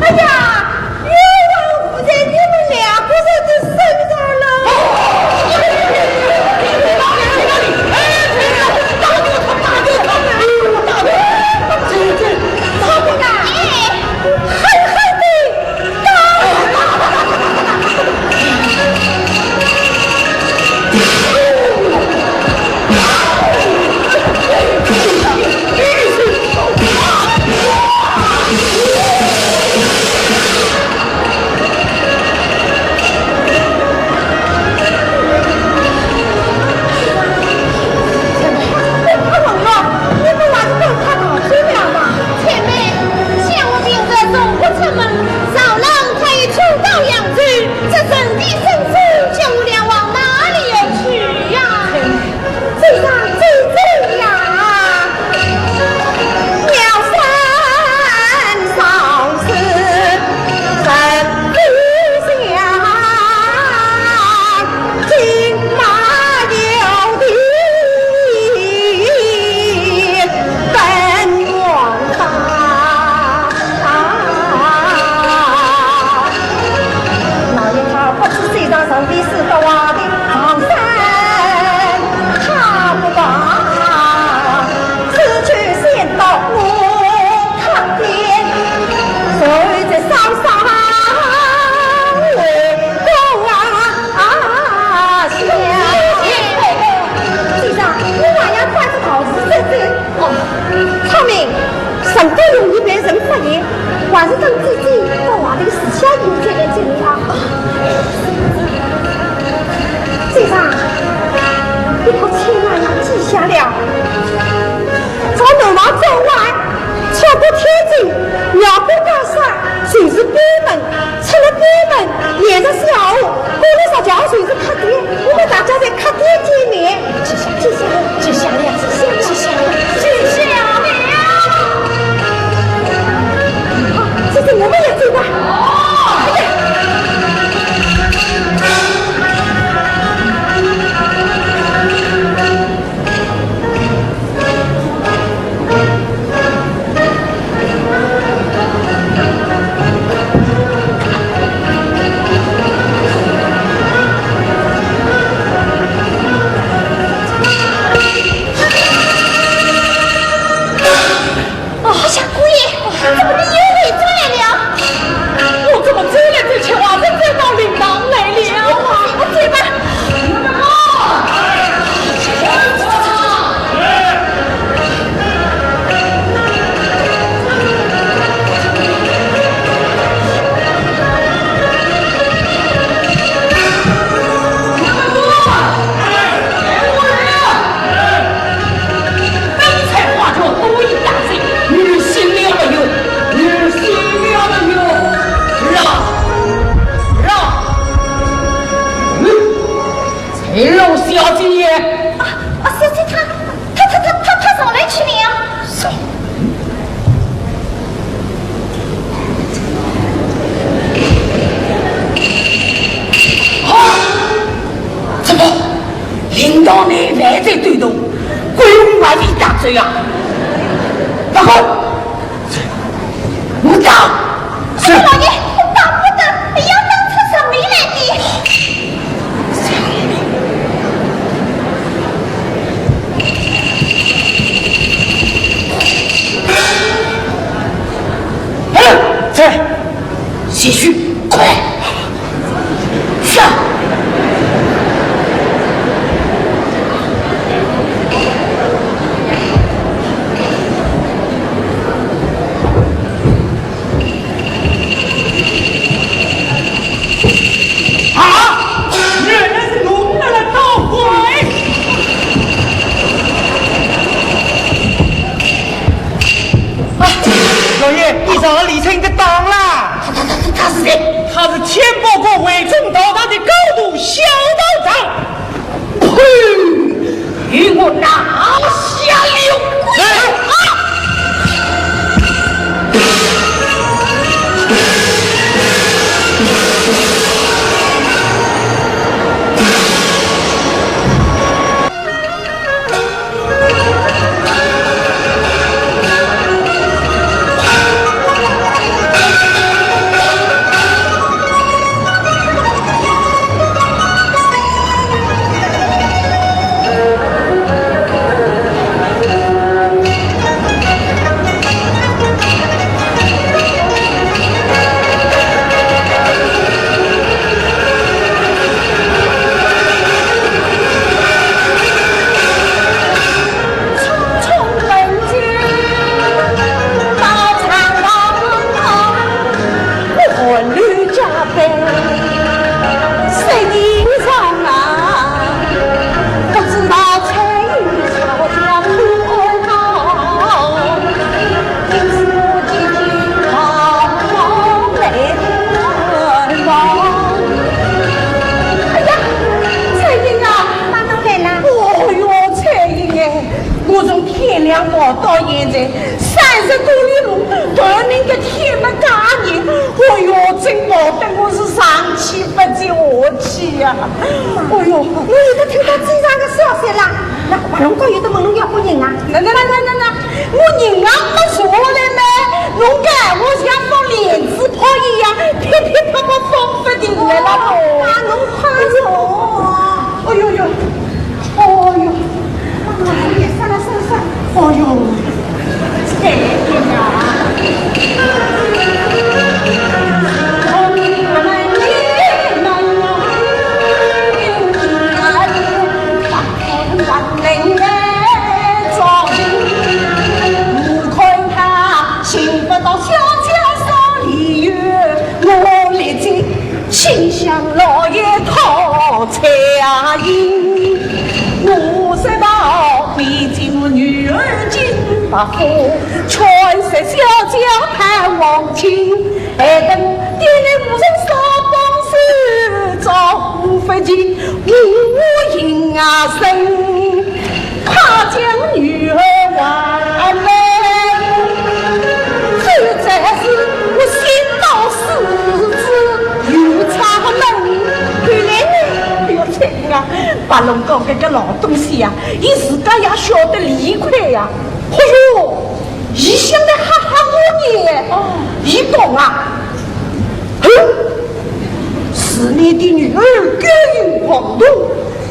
哎呀，冤枉不在你们两个人的身上了。妹，想我平日从不出门，上楼他也抽刀扬州，这人的身世，叫我俩往哪里要去呀？ 这上最重要，妙善上司人之相，金马有的本王法。 老爷他不知世上人的事，不话的唐山他不怕，只求先到我客店，谁在山上为公啊想。先生，你还要带着道士走走？哦，聪明。 人多容易被人发现，还是等姐姐把话头私下里再来整理啊。哎呦，小姐。啊，啊，小姐，她，她，她，她，她，她上来吃呢。上。啊，怎么？领导呢，还在抖动，鬼用外面打嘴啊？报告。 我打。是。老爷，我打不得，要打出生命来的。哎，在，继续，快。 下。啊！原来是侬来了，闹鬼！啊，老爷，你上了李春的当啦！他，他，他，他是谁？他是天波国伪装道长的高徒小道长。 呸！与我拿下刘贵！啊！匆匆人间到长江，我寒露加倍，谁人上啊？不知道春雨桥下苦寒高，今是我几经茫茫来的远方。哎呀，春雨啊！妈妈来啦。哦哟，春雨哎， 我从天亮跑到现在，三十多里路，断命的天没介热。哦哟，真跑得我是上气不接下气呀。哦哟，我有得听到这样的消息啦。那白龙哥有得问侬要个人啊？那，那，那，那，那，那，我人啊没坐下来呢，侬看我像放链子炮一样，噼噼啪啪放不停的啦。哦，那侬快走。哎呦呦，哦哟。 哎呀，算了算了算了，哦哟，这个啊。我看他寻不到小姐啥理由，我立即 请向老爷讨彩银。我说道：毕竟我女儿金发肤，劝说小姐盼望亲，还等爹娘无人相帮手，招呼不及，我应啊声。 快将女儿还来。这才是我心到死之又差门。看来呢，不要猜啊，白龙讲搿个老东西呀，伊自家也晓得理亏呀。哎哟，伊现在吓吓我呢。哦，伊讲啊，哼，是你的女儿勾引狂徒，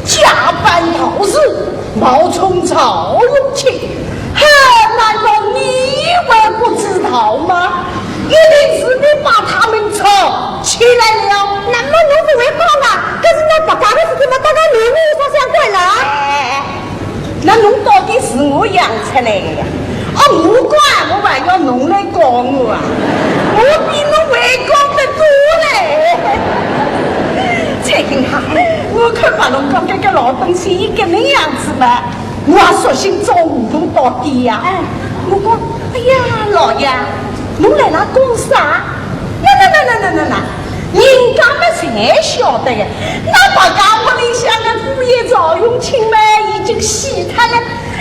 假扮道士，冒充赵云卿。嘿，难道你还不知道吗？一定是你把他们吵起来了。那么侬勿会讲啊，搿是㑚白家个事体嘛，搭㑚男人有啥相关啦？哎，那侬到底是我养出来的呀？啊，我讲，我还要侬来讲我啊？我比侬还讲得多嘞。 翠萍啊，我看白龙讲搿个老东西，伊搿能样子嘛，我也索性做糊涂到底呀。哎，我讲，哎呀，老爷，侬辣辣讲啥？那那那那那那那，人家嘛侪晓得呀，㑚白家屋里向个姑爷这赵永清嘛，已经死脱了，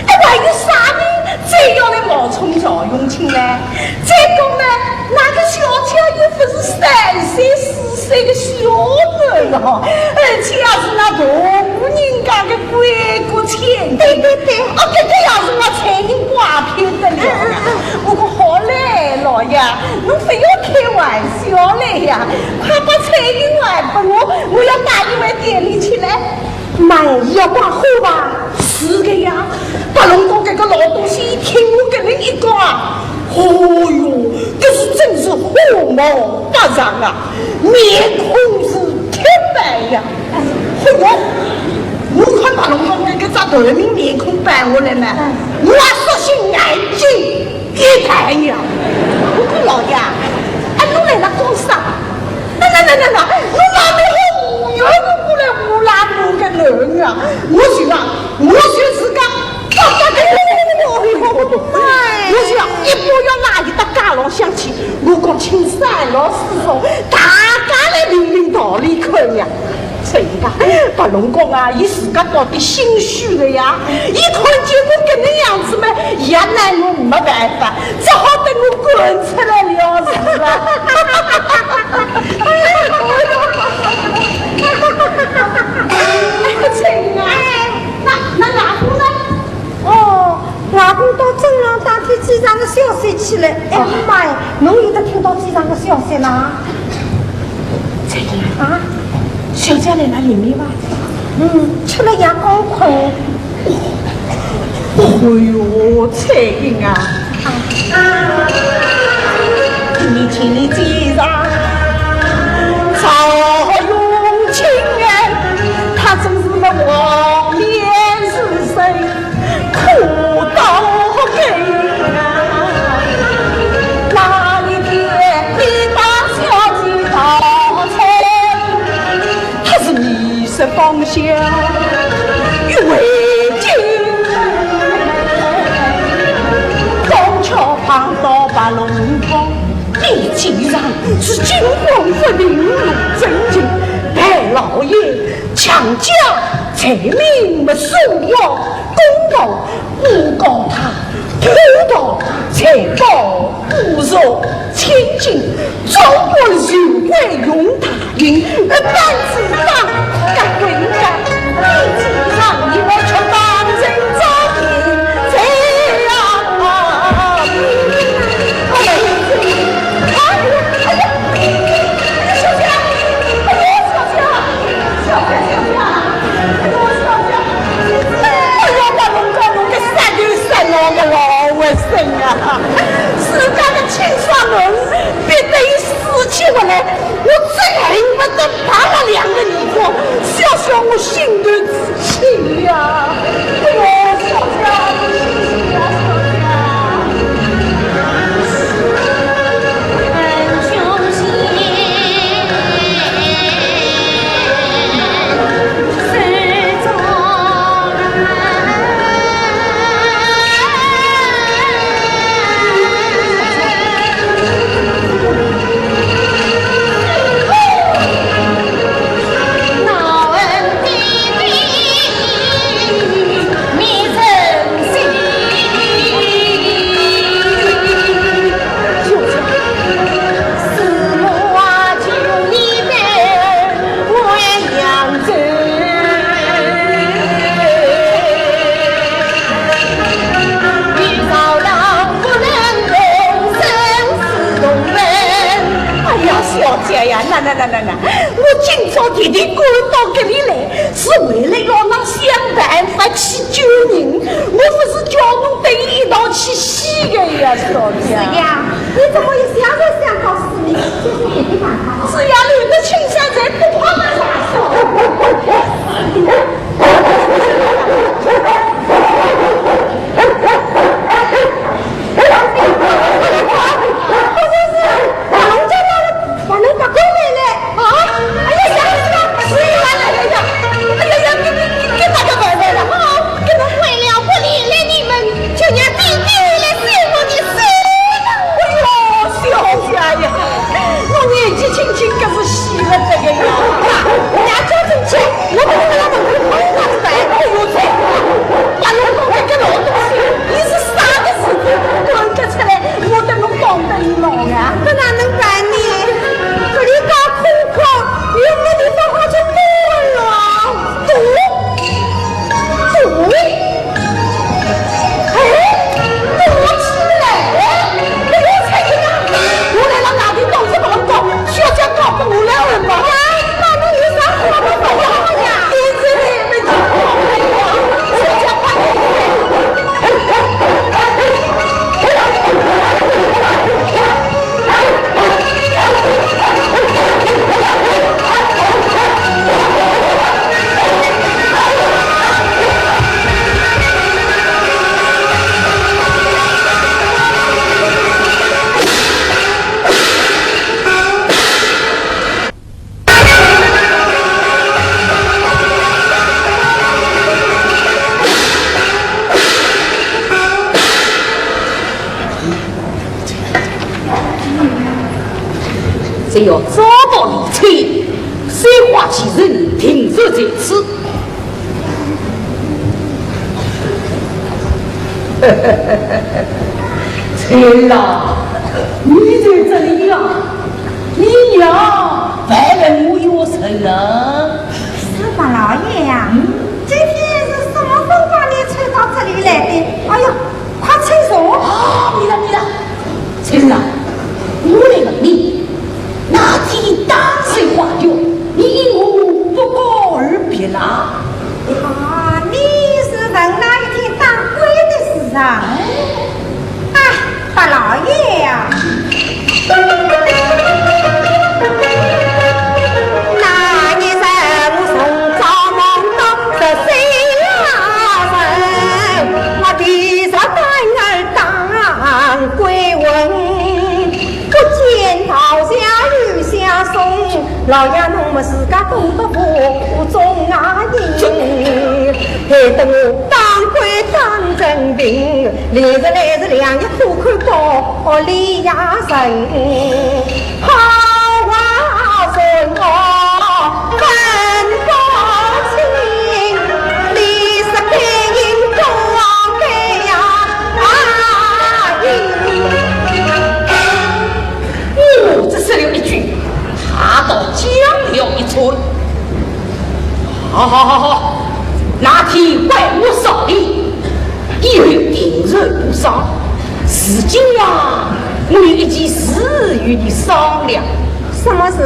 哎，还有啥人再要来冒充赵永清呢？再讲呢，那个小姐又不是三岁四岁的小囡了，而且也是那大户人家的闺阁千金。对对对。哦，这个要是我才人挂片得了呀。不过好嘞，老爷，侬不要开玩笑嘞呀，快把彩云还给我，我要带伊回店里去嘞。 满意要挂货吧？是的呀，白龙宫这个老东西一听我跟人一讲啊，哦哟，这是真是火冒不上啊，面孔是铁板呀。哎哟，我看白龙宫这个只头名面孔摆下来嘛，我索性眼睛 一抬呀，我讲老爷，哎，侬来了讲啥？那那那那那，侬哪能好无缘无故来乌拉我个人啊？我就啊，我就自家，我就啊，一把要拿伊搭街浪向去，我讲请三老师傅，大家来评评道理看呀。 真的，白龙宫啊，伊自家到底心虚的呀。伊看见我搿能样子嘛，伊也拿我没办法，只好等我滚出来了事啊。哎呀，真啊，那那外婆呢？ 哦，外公到镇上打听机场的消息去了。哎，哦。妈呀，侬有得听到机场的消息啦？彩云啊，小姐来了里面伐？嗯，吃了药刚困。哦哟，彩云啊，啊。你听你机场赵永清哎，他真是个黄脸是谁？ 苦到根啊！那一天你把小姐抱走，她是迷失方向，欲回京。刚巧碰到白龙宫，你既然是惊魂不定，入真情，待老爷强加罪名，没收我公道。 我告他偷盗财宝，侮辱千金，中国荣归用大刑，呃，办事当该归该，你竟让你我却当成罪人，这样啊！哎呀，哎呀，哎呀，小姐，哎呀，小姐，小姐，小姐，哎呀，小姐。 哎呀，我弄到弄个杀头杀脑个老畜生啊！自家个亲生儿子逼得伊死去活来，我只恨不得拔了两个耳光，消消我心头之气呀！哎呦，小姐，小姐，小姐。哎呀，小姐呀，那那那那那，我今朝特地赶到搿里来，是为了要拿想办法去救人，我勿是叫侬搭伊一道去死的呀，小姐。是呀，你怎么一想就想到死呢？这是别的办法。是呀，留得青山在，不怕没柴烧。不是，是，把人家那个，把人家赶回来。 啊！哎呀呀，是呀，哎呀呀，哎呀呀，给给给给大家拜拜了啊！给他跪了，我连累你们，就让弟弟来谢我的死。哎呦，小要找到李翠，水花既然停留在此。翠儿啊，你在这里呀？你呀，还问我有什么？是八老爷呀，嗯？今天是什么风把你吹到这里来的？哎呦，快请坐。啊，你了，你了。 翠儿啊，我来问你，那天打水花局，你因何不告而别啦？啊，你是问那一天打鬼的事啊？哎。啊，八老爷呀。那一日我从早梦到十三夜深，我提着担儿 打鬼魂，不见朝霞又相送，老爷侬么自家懂得无中啊人。害得我打鬼打成病，连日来是两日苦苦到屋里呀人。 好啊，人我分不清，你是该人不该呀，啊，人。哦，这说了一句，他倒讲了一出。好，好，好，好，那天怪我少礼，以后定然不上。如今呀，我有一件事与你商量。什么事？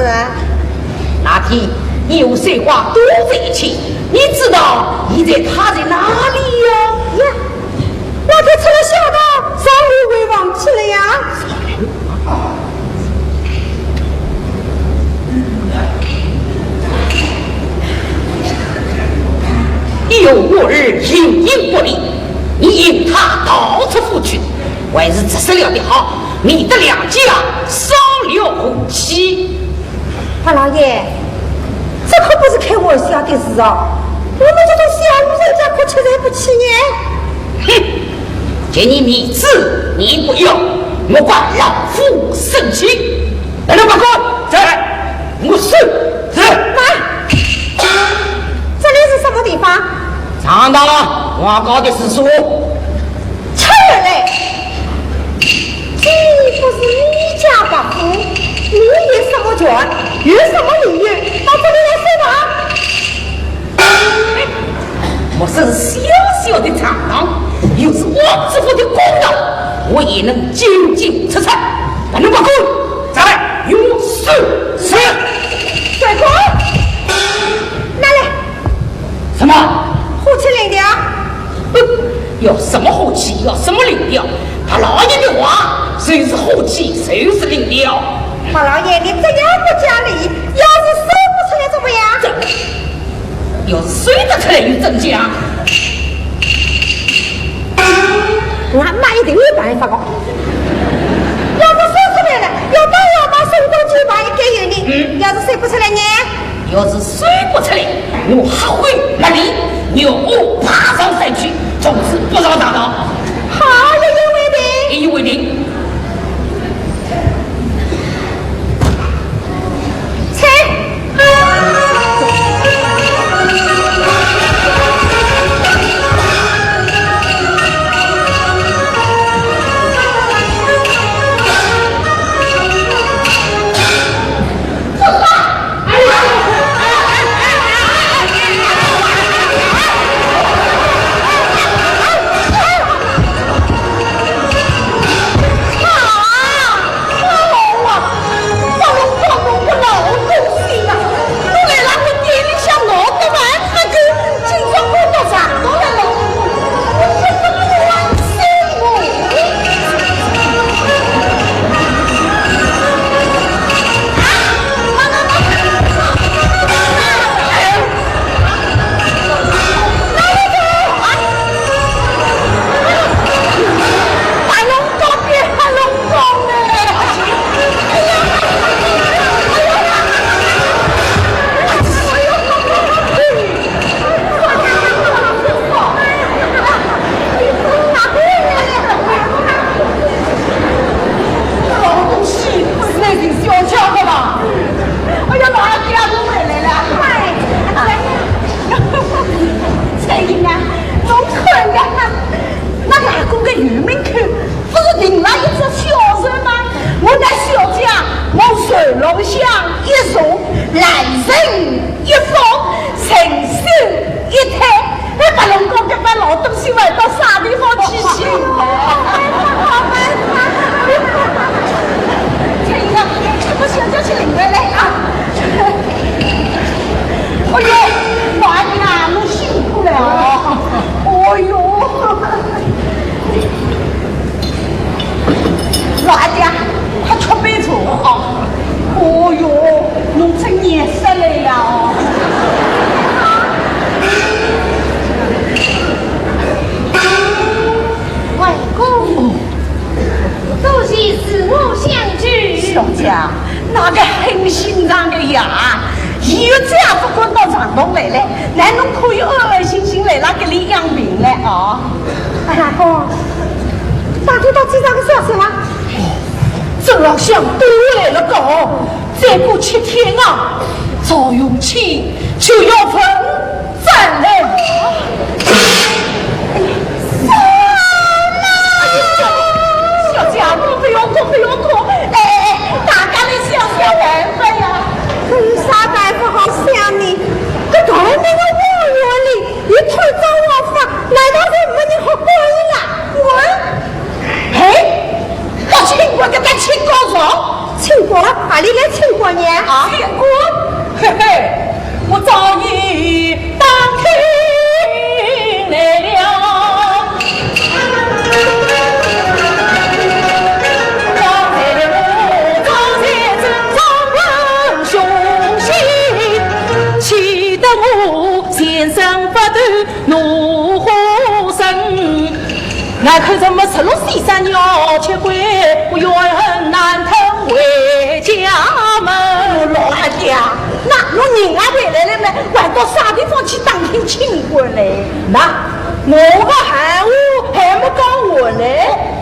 那天你和水花躲在一起，你知道现在他在哪里呀？呀，那天吃了小桃，早就会忘记了呀。 你有我儿形影不离，你引他逃出府去，还是直说了的好，免得两家伤了和气。八老爷，这可不是开玩笑的事啊！我们这种小户人家可吃罪不起呢。哼，给你面子你不要，莫怪老夫生气。 等等，把官，再来，没事，是。慢，这里是什么地方？上当了，王高的住所。吃人嘞！这不是你家白府，你有什么权，有什么理由到这里来说话？ 莫说是小小的长廊，就是王知府的公道，我也能进进出出。把侬把棍，再来，用手，是。帅哥，拿来。什么？火器领掉。哼，要什么火器，要什么领掉？他老爷的话，谁是火器，谁是领掉。八老爷，你这样不讲理，要是说不出来怎么样？这 要是说得出来又怎讲？俺妈一定有办法的。要是说出来了，要打要骂，身中几把也该有的。嗯。要是说不出来呢？要是说不出来，我黑灰没理，我爬上山去，从此不上大道。好，一言为定。一言为定。心脏个呀，医院再也勿敢到长隆来了，㑚侬可以安安心心来辣搿里养病了啊。哎，阿公，打听到机场个消息了？哦，正浪向打来了个，再过七天啊，赵永清就要问 再来。小姐，侬勿要哭，勿要哭。哎，哎，哎，大家来想想办法呀。有啥办法好想呢？搿大明个花园里，一团糟王法，难道就没人好管伊啦？管？ 哎，到清官搿搭清告状？清官？何里来清官呢？啊，清官？嘿嘿，我早已打听来了。气得我全身发抖，怒火升。 难看这么十六岁小娘，却归怨恨难逃回家门。哦，老阿爹啊，那侬人也回来了呢，还到啥地方去打听清官嘞？那我个闲话还没讲完嘞。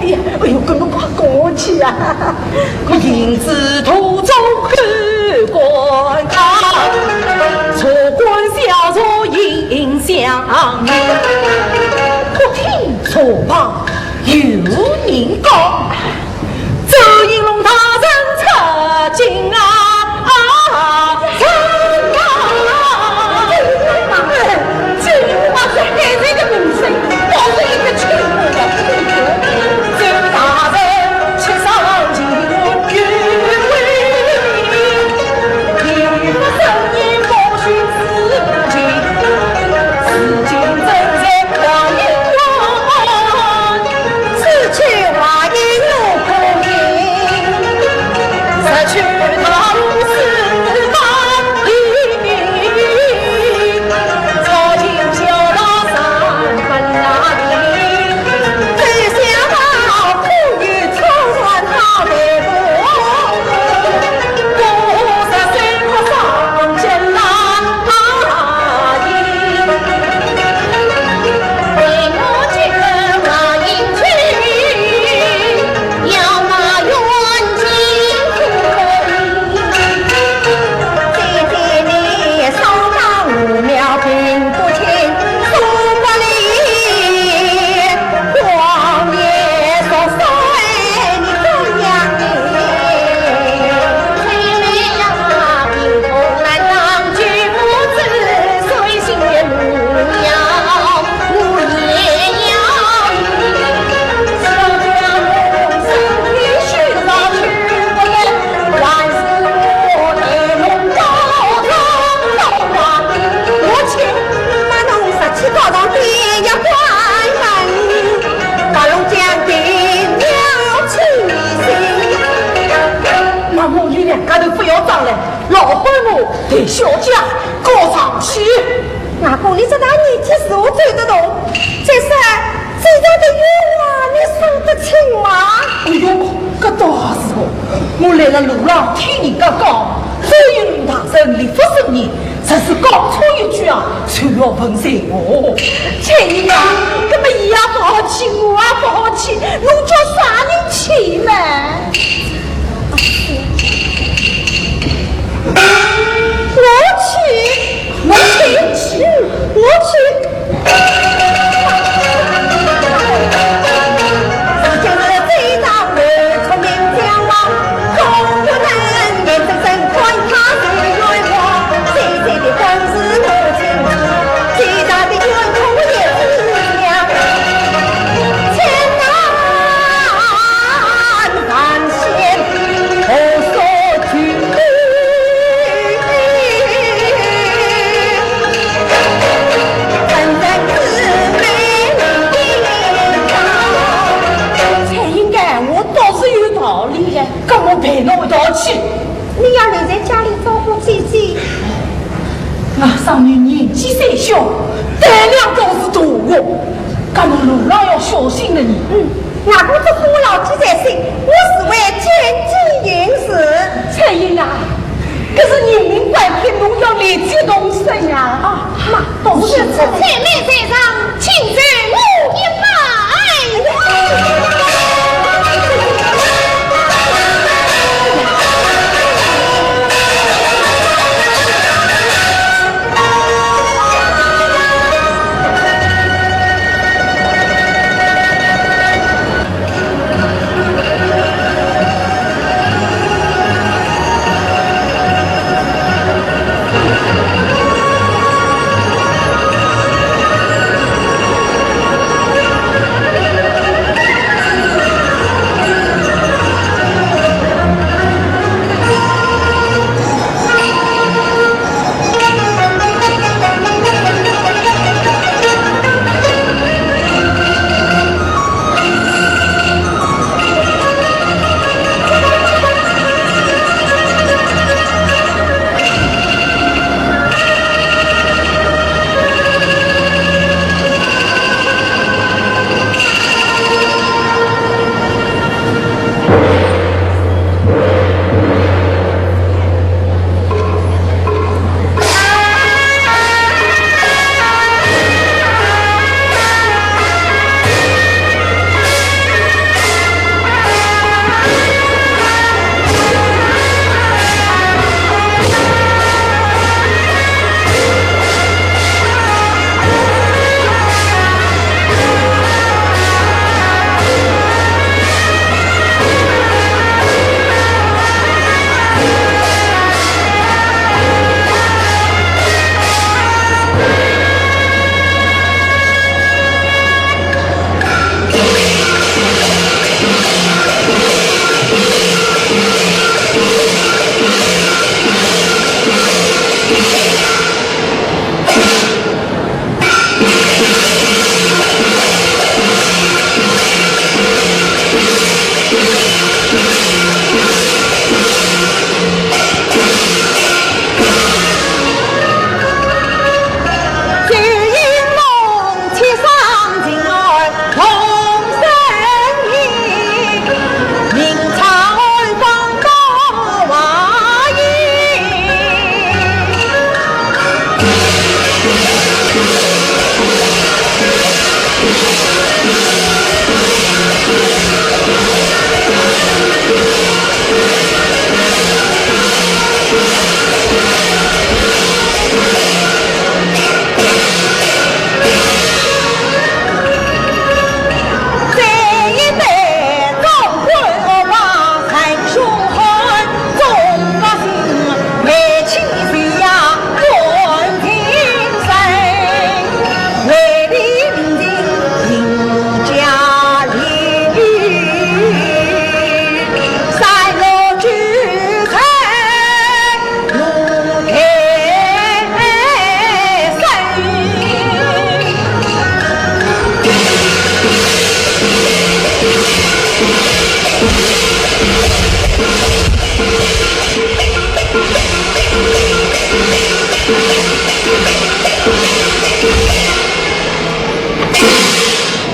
哎呀，哎呦，搿侬快跟我去啊！我行至途中口关卡，坐观小坐迎香。忽听 车旁有人讲，周应龙大人出京啊！啊，出京啊！这个话是海瑞的名声，倒是一个清官的名声。周大人出上前有礼。 那么你两家头不要争了，老板我代小姐告上去。外公，你这大年纪是否走得动？再说，这样的冤枉，你说得清吗？哎呦，搿倒也是哦。我来了路浪听人家讲，周应龙大人立法圣人，若是讲错一句啊，就要问罪哦。翠云啊，搿么伊也勿好去，我也勿好去，侬叫啥人去嘛？ 我去，我去，我去。蔡英干，我倒是有道理的，跟我陪侬一道去。你要留在家里照顾姐姐。我生侬年纪虽小，胆量倒是大哦，跟侬路浪要小心的呢。嗯，外公吩咐我牢记在心，我自会谨记行事。蔡英啊，可是人命关天，侬要立即动身呀！啊，妈，动身。是，是，姐妹在上，请受我一拜。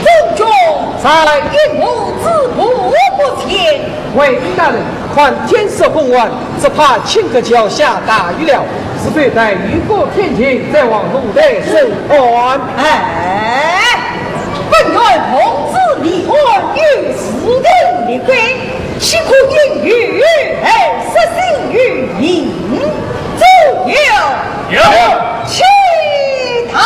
中军在，一路之途不前。卫兵大人，看天色昏暗，只怕顷刻就要下大雨了。是非待雨过天晴，再往龙台收船。哎，本院奉旨立案，有事情立规，岂可因雨而失信于民？左右，有。起道。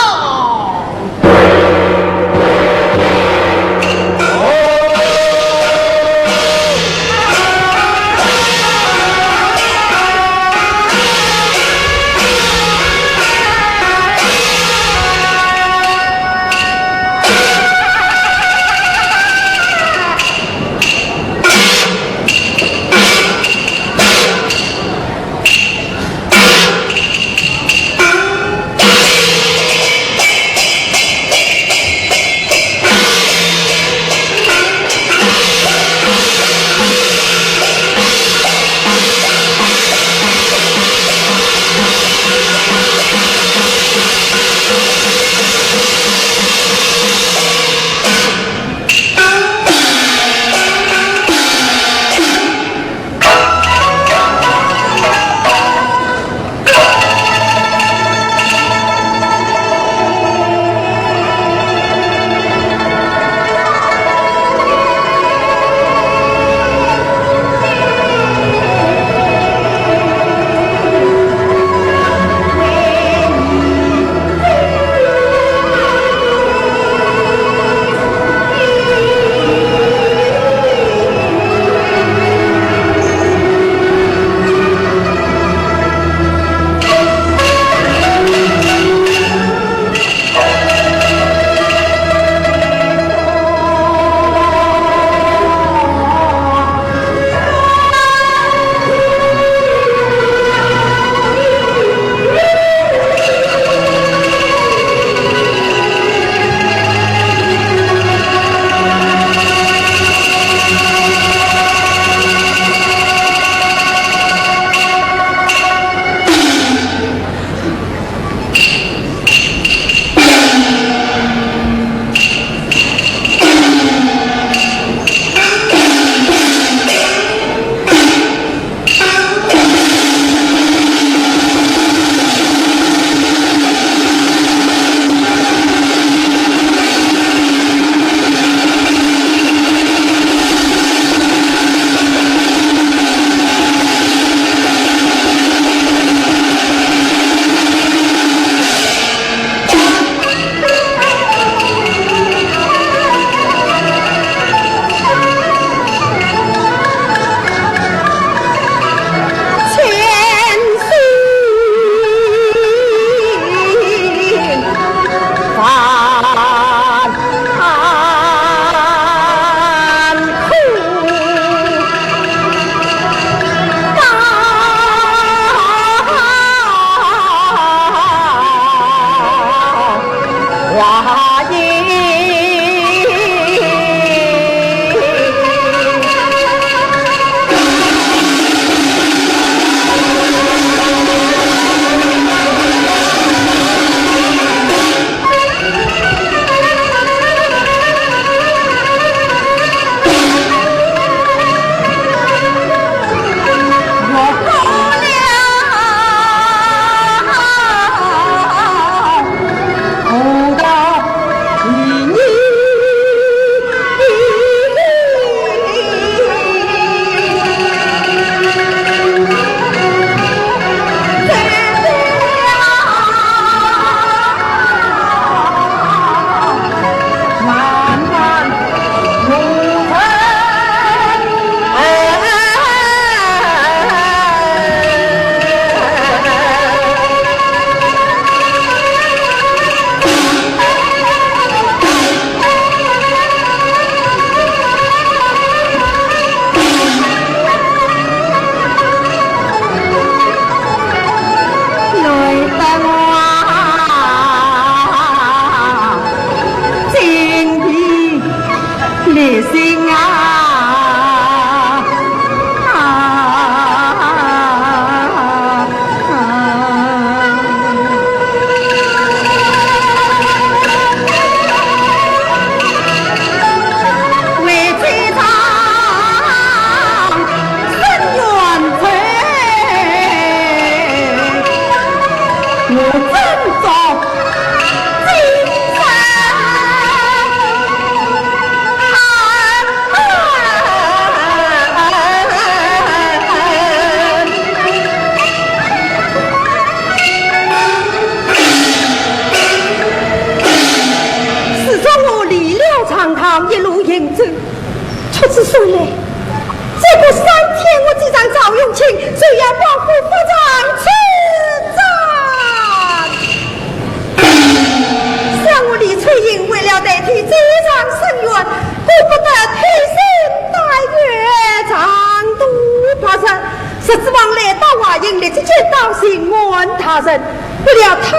立即见到巡按大人，不料他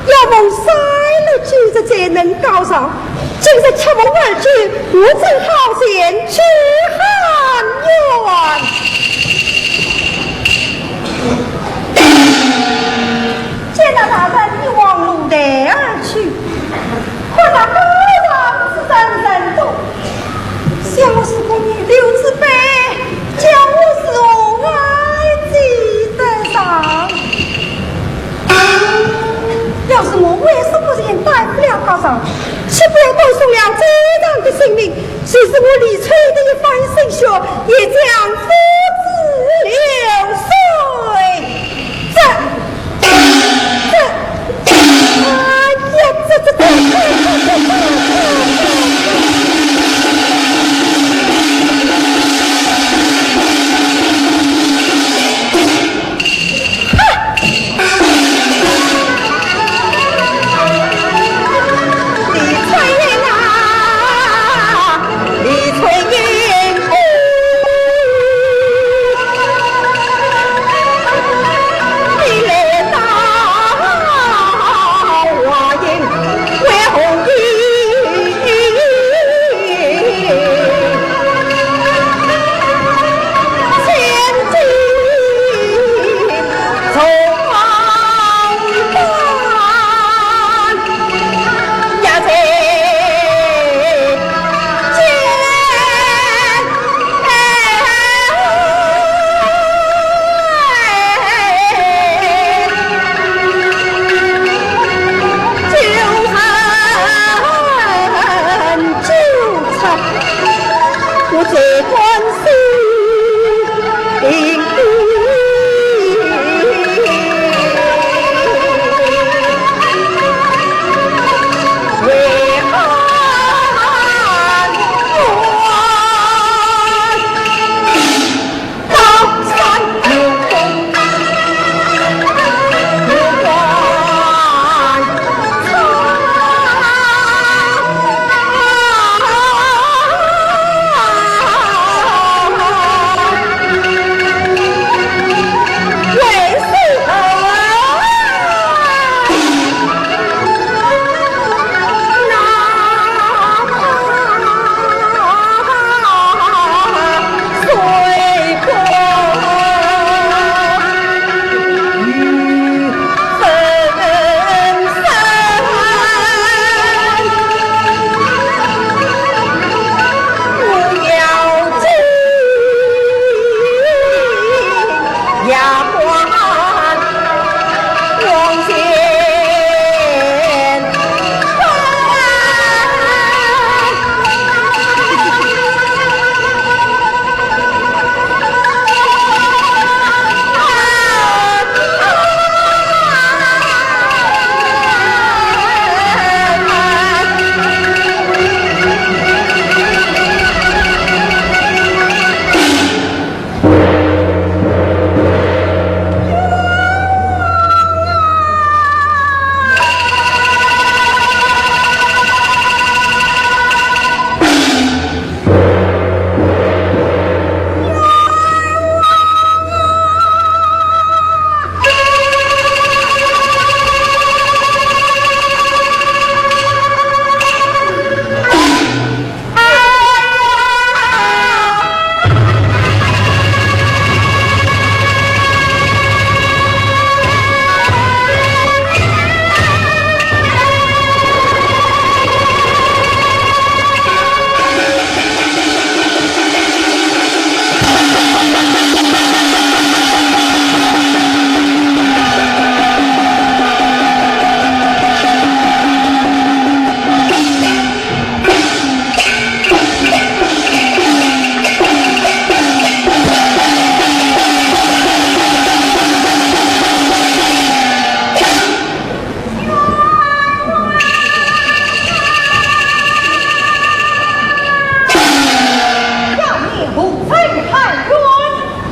要蒙山路救职才能告状，今日却蒙而救，我只好前去喊冤。见到大人已往楼台而去，看那高堂之上人多， 想我是个女流之辈，叫我如何挨祭得上？要是我为什么人担不了告状，岂不要断送了这样的性命？就是我李翠的一番心血，也将付之流水。这 这，哎呀，这，这，这，这，这，这，这，李翠英啊，李翠英。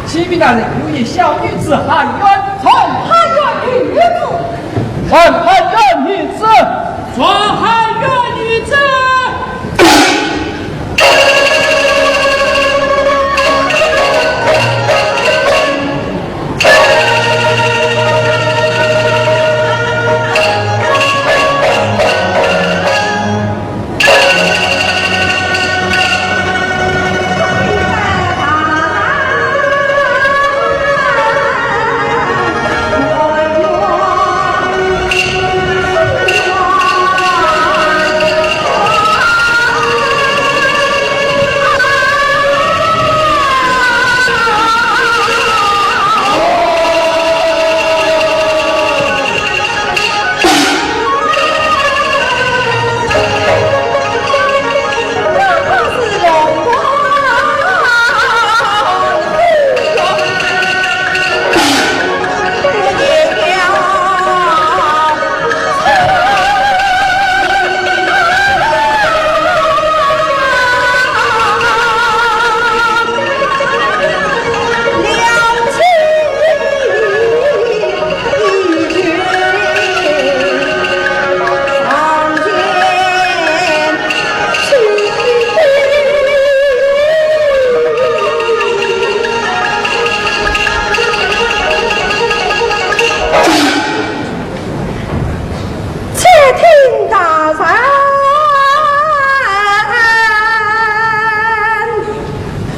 启禀大人，有一小女子喊冤。传喊冤女子。传喊冤女子。传喊冤女子。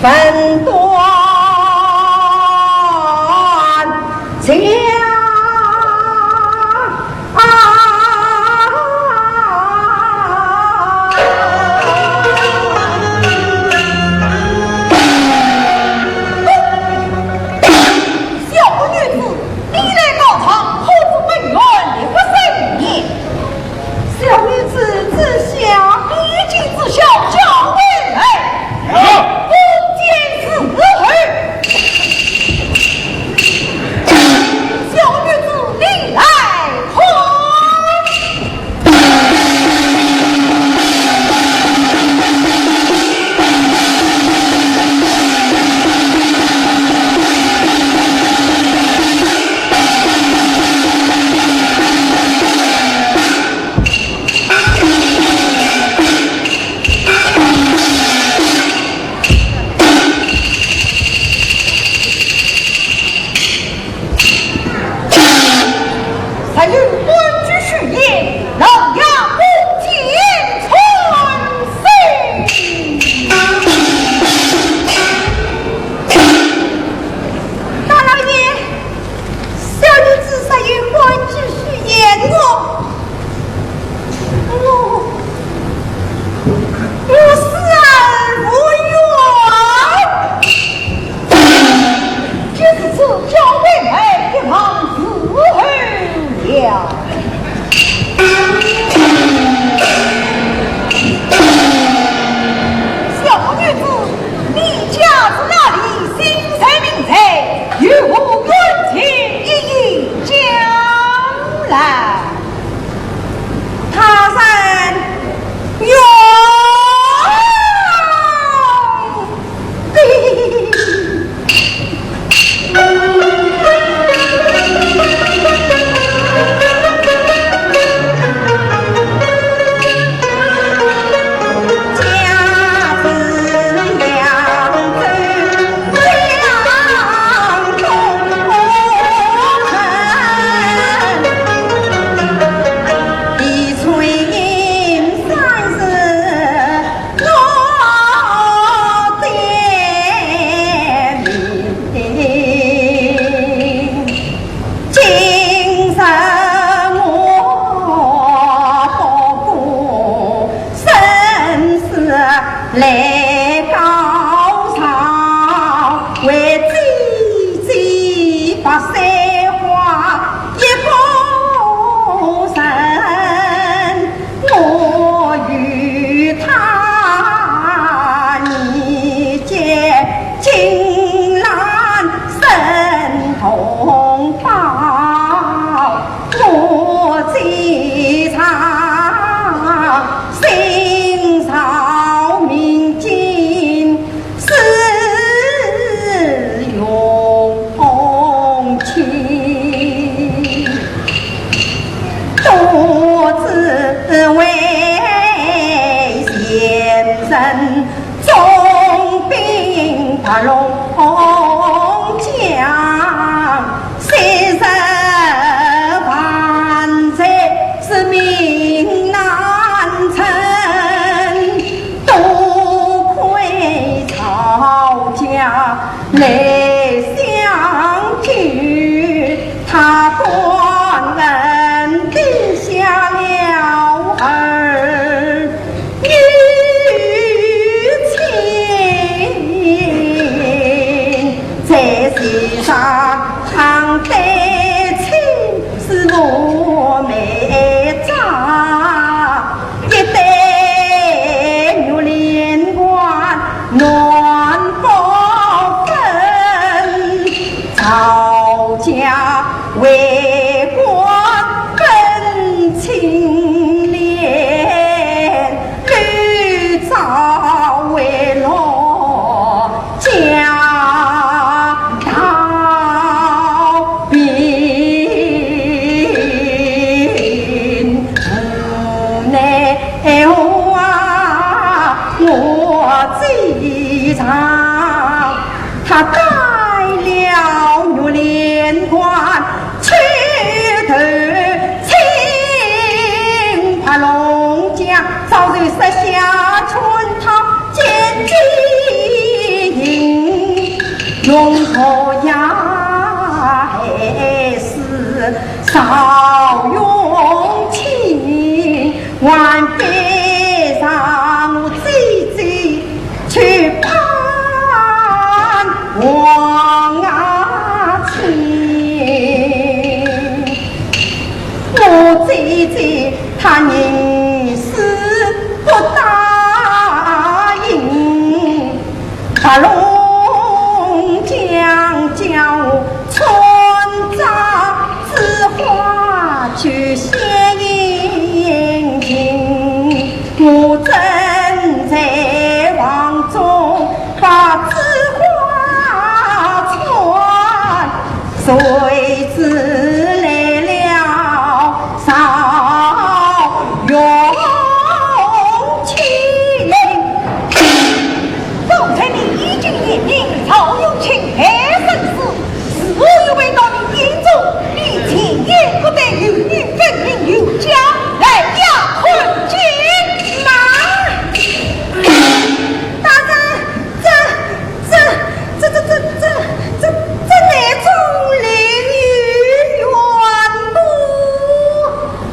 分段讲。小女子，你来告状，可知本院立法森严。小女子知晓，你既知晓，叫回来。封监伺候。小女子，你来看。 实有官居许县，漏夜攻坚村西。大老爷，小女子实有官居许县，我，我，我死而无怨。 这是叫为媒一旁伺候了。小女子，你家住哪里？姓甚名谁？有何冤情？一一讲来。他人冤用我呀，还是赵永清，还得让我姐姐去攀王啊亲。我姐姐她宁死不答应。 白龙江叫我穿扎紫花去献殷勤，我正在房中把紫花穿，谁知来了赵永清。 方才你已经言明赵永清害生死，是何又回到你眼中？你前言不对，有女分明，有家来呀，看剑。妈！大人，这，这，这，这，这，这，这乃忠烈有冤枉。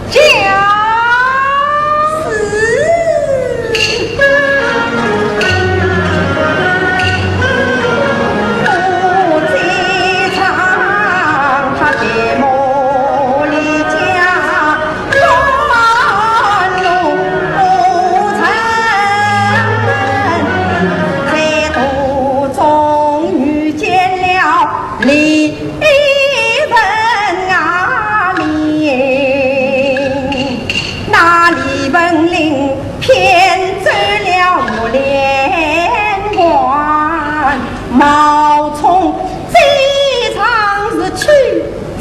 家事。李文啊李，那李文林骗走了玉连环，冒充周仓是去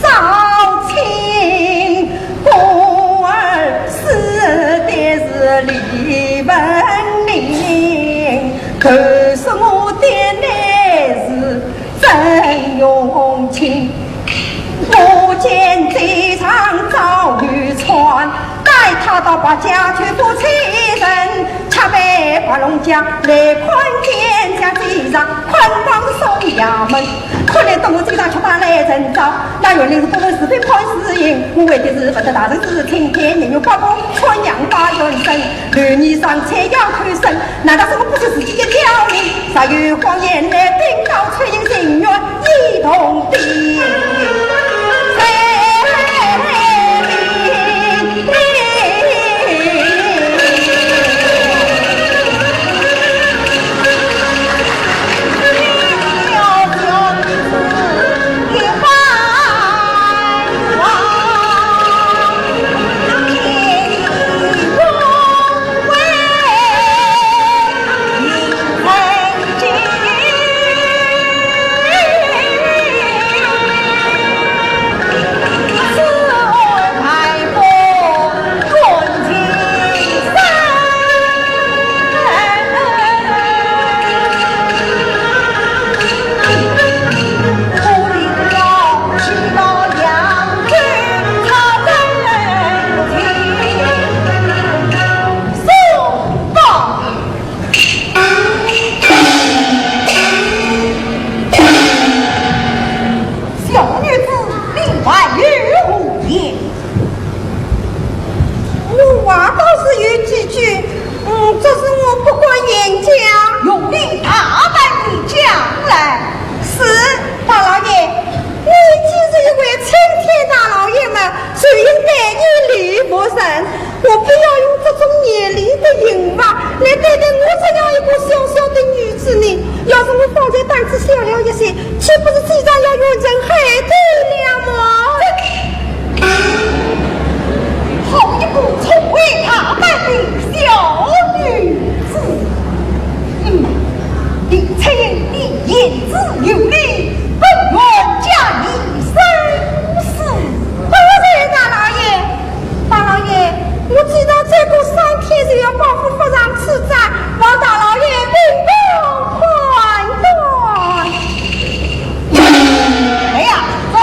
招亲，故而死的是李文林，可是我的乃是 曾荣清。我见周仓赵玉川，带他到白家去做差人，却被白龙江来看见，将周仓捆绑送衙门。看来东吴周仓却打来陈招，那原来是东吴是非判死刑，我为的是不得大人之情，天年有八公，穿杨八元生，刘义上才要偷生， 难道是我不识时机的刁民，才有谎言来禀告，出言情愿一同的？小女子，你还有何言？我话倒是有几句，嗯，只是我不敢言讲。容你大胆地讲来。是，大老爷，你既是一位青天大老爷嘛，就应该以礼服人。 我不要用这种严厉的刑罚来对待我这样一个小小的女子呢？要是我方才胆子小了一些，岂不是自然要怨声海地了么？好一个粗鲁大胆的小女子！嗯，林翠英，你言之有理，本院加以收拾。哎呦，大老爷， 大老爷，我知道再过三天就要保府发上赐诏，望大老爷明公判断。哎呀，这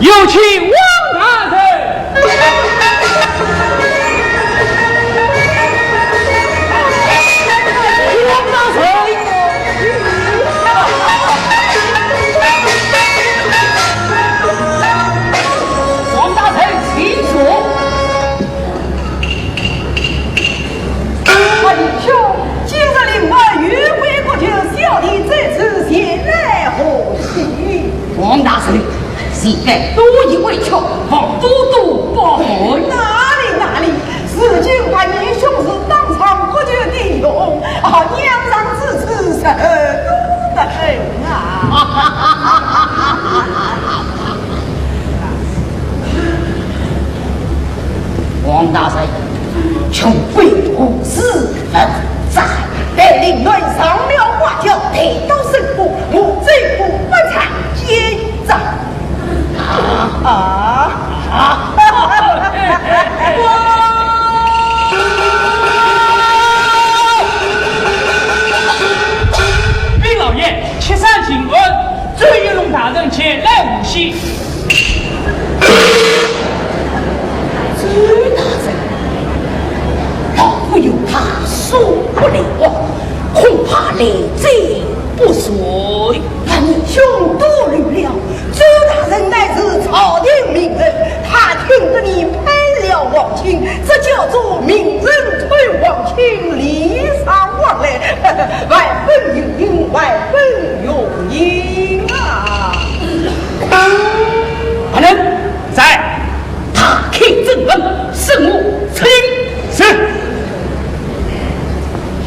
有请王大人。王大人。王大人，请坐。 啊，弟兄，今日令外有违国舅，小弟在此前来贺喜。王大人，岂敢多言委屈，望多多包涵。哪里哪里，如今外面凶事当场，国舅弟兄，啊，娘常之事，实多得很啊。 王大人，穷鬼无事不在，待令外上了花轿，抬到圣府，我这个不参见斩。啊啊！禀老爷，启上请安，周云龙大人前来贺喜。 周大人，老夫有话说不来话，恐怕来者不善。那弟兄多虑了，周大人乃是朝廷名臣，他听得你配了皇亲，这叫做名臣配皇亲，礼尚往来，万分有礼，万分有礼啊！ 大人。在。打开正门，圣母请。是。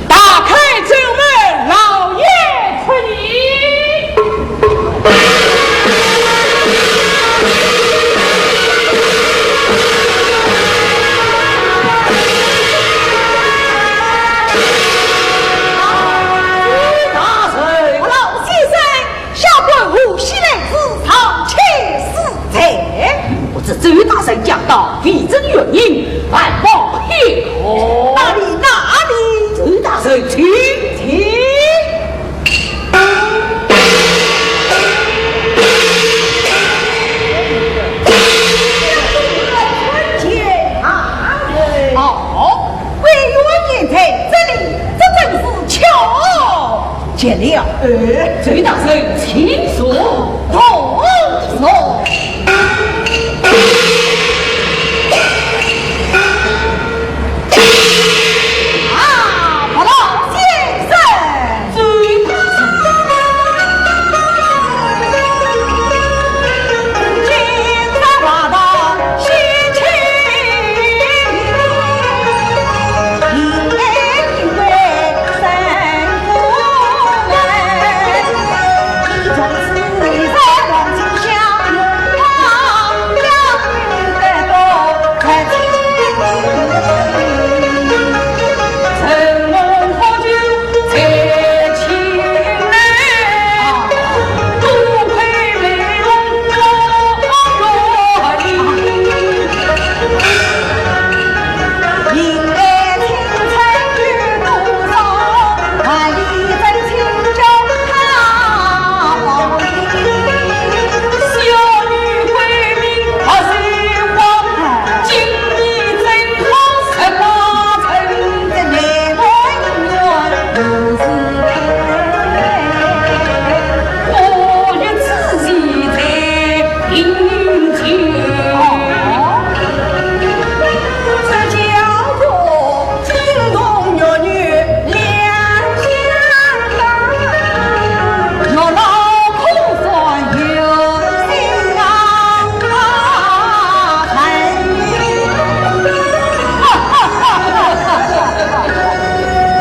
打开正门，老爷请。大人。老先生， 下官贺喜来自上卿师侄。不知周大人驾到，未曾远迎，还望批可。哪里，哪里？周大人，请。请。哦，贵人在这里，这真是巧。 见了。哎，周大人，请坐。坐，坐。啊，不老先生。周大人。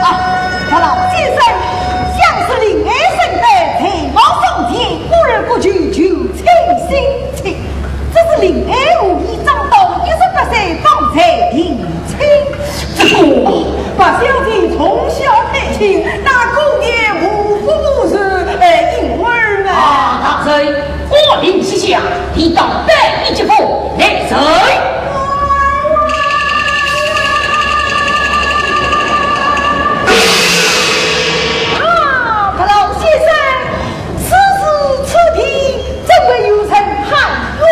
啊，不老先生，想是令爱生得才貌双全，故而国舅求亲心切。只是令爱无意中到一十八岁方才定亲。这个，把小姐从小配亲，那姑爷无福无寿，哎，因儿啊。啊，大人， 国令西下，你当拜一吉佛来哉。啊，不老先生，此时此地，怎会有人喊冤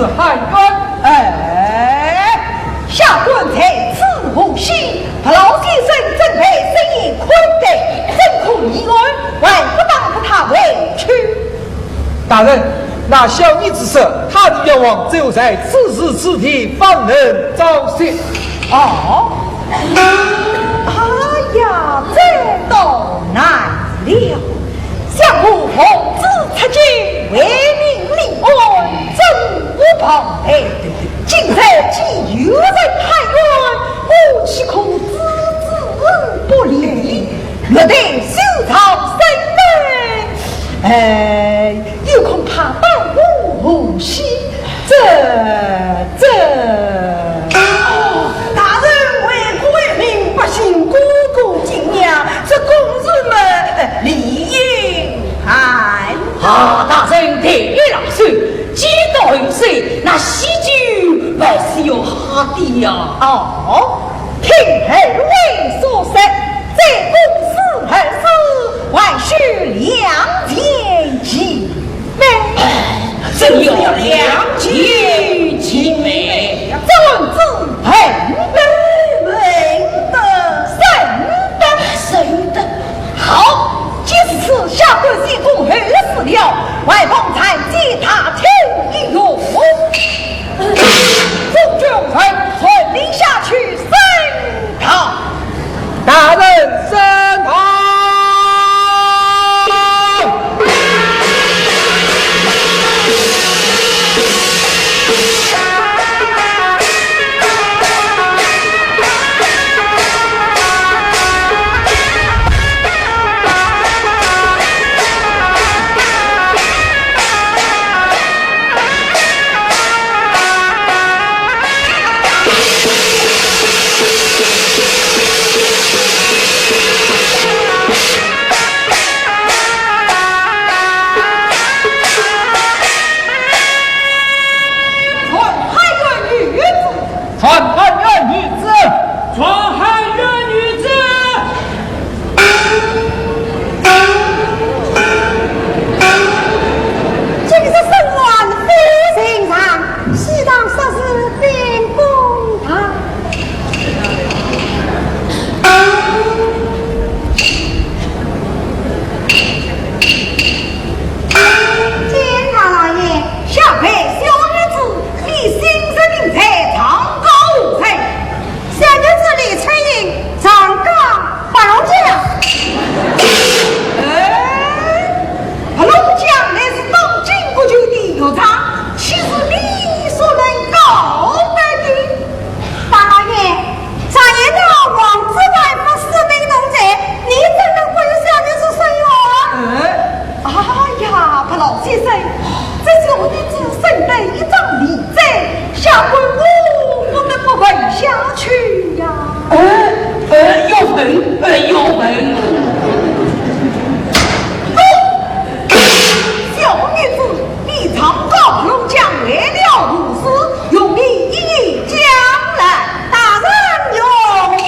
喊冤。哎，下官在此无信，白老先生准备设宴款待，怎可立案，还不打发他回去？大人，那小女子说，她是冤枉，只有在此时此地方能招供。哦，哎呀，这倒难了。 想我奉旨出京，为民立案，真无旁备。今日既有人喊冤，我岂可置之不理？若待首朝审问，哎，又恐怕耽误无期。 这，这……哦，大人为国为民，百姓个个敬仰，这公事嘛，呃，理应办。啊，大人待老爷，既到此，那喜酒还是要喝的呀。哦，听二位所说，这公事二字，还需量前其 美。哎，真要量前其美。这案子很得，很得，很得，很得。好，既是此，下官先公后事了，还望参见大厅一叙。众军人传令下去，升堂。 大人升堂。传喊冤女子。传喊冤女子。传喊冤女子。 今日审案非寻常，适当说是兵公堂。见大老爷。小辈小女子，李姓人民在长高无罪。 小女子李翠英，长高白龙江。哎，白龙江乃是当今国舅的学生，岂是你所能告白的？大老爷，常言道，王子万福，斯文同罪，你怎能不与小女子申冤？哎，哎呀，白老先生，这小女子生得一张利 这下官我不得不问下去呀。呃，呃，有问，呃，有问。哦，小女子，你常告龙江为了何事？容你一一讲来。大人容禀。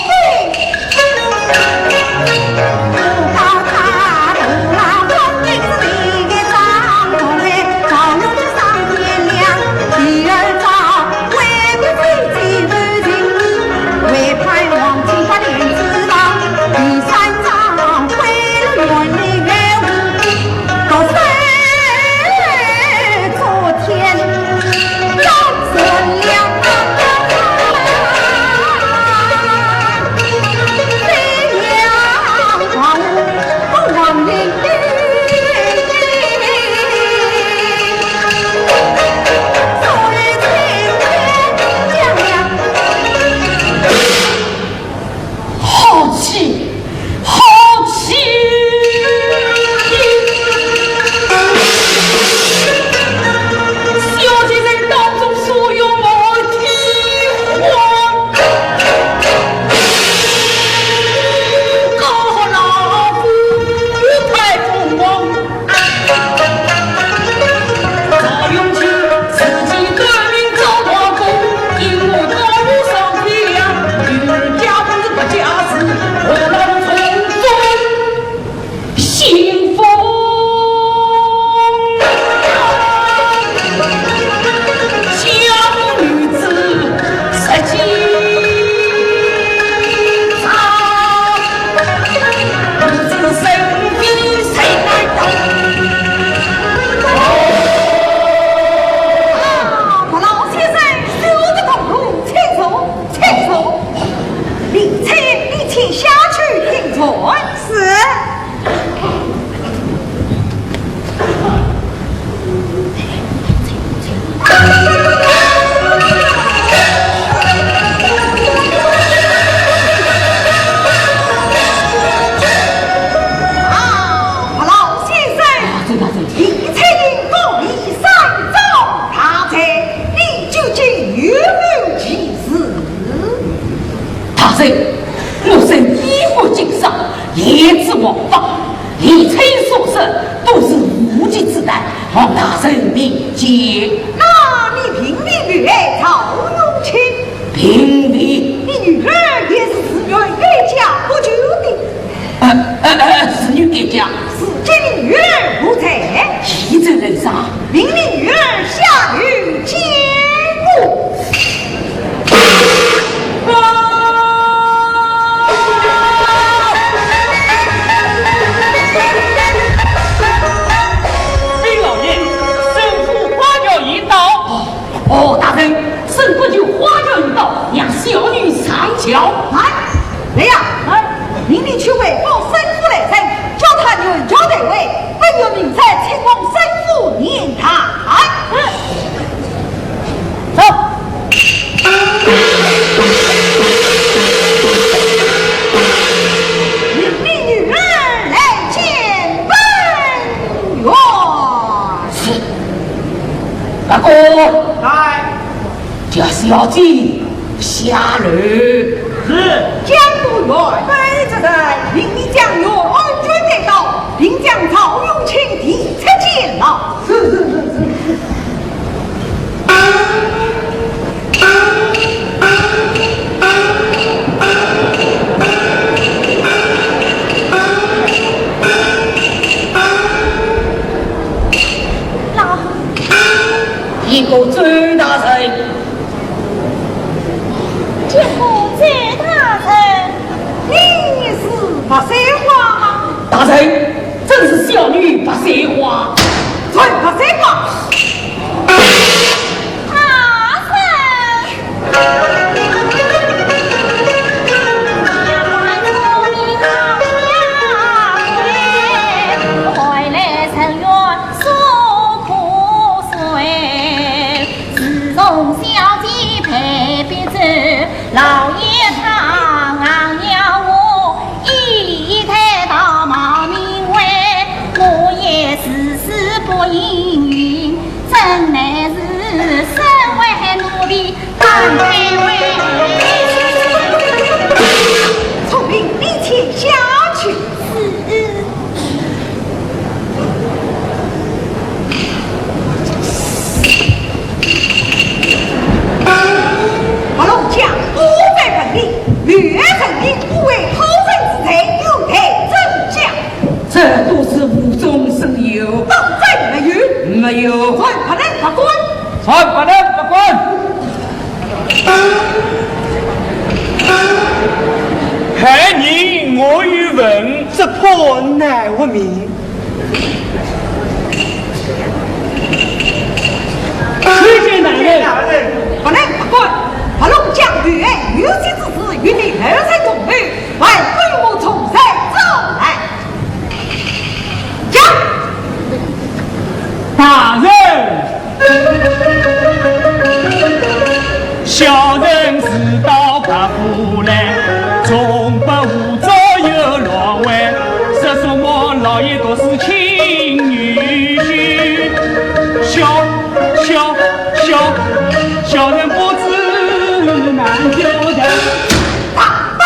见。那你并未遇害赵永清？并未。你女儿也是自愿改嫁不就的？呃，呃，呃，自愿改嫁。如今你女儿不在，现在人上，命你女儿下楼见我。 禀老爷，沈府花轿已到。哦，大人，沈府花轿已到，让小女上轿。来，来呀，来，命你去回报沈府来人，叫他原轿退回，本院明日前往沈府辇堂。走。 命你女儿来见本院。是。大哥。来。叫小姐下楼。是。江都院。本院之人，命你将院安全带到，并将赵永清提出监牢。 老，见过周大人。见过周大人。你是白水花吗？大人， 正是小女白水花。传白水花。大人。老爷他要我一代道茂名位，我也事事不应允，真乃是身为奴婢，当配为。聪明，你且下去。是。 白龙将，我在问你，刘承恩不为讨生之罪，有待怎讲？这都是无中生有。当真没有？没有。传白龙百官。传白龙百官。害人我有份，这可奈何名？ 参见大人。白龙百官，白龙将刘安遇刺之事，与你二人同谋，还不与我从实招来。讲。大人。 小人自到白府来，从不无早有落回，说什么老爷都是亲女婿。小，小，小，小人不知难交代。大胆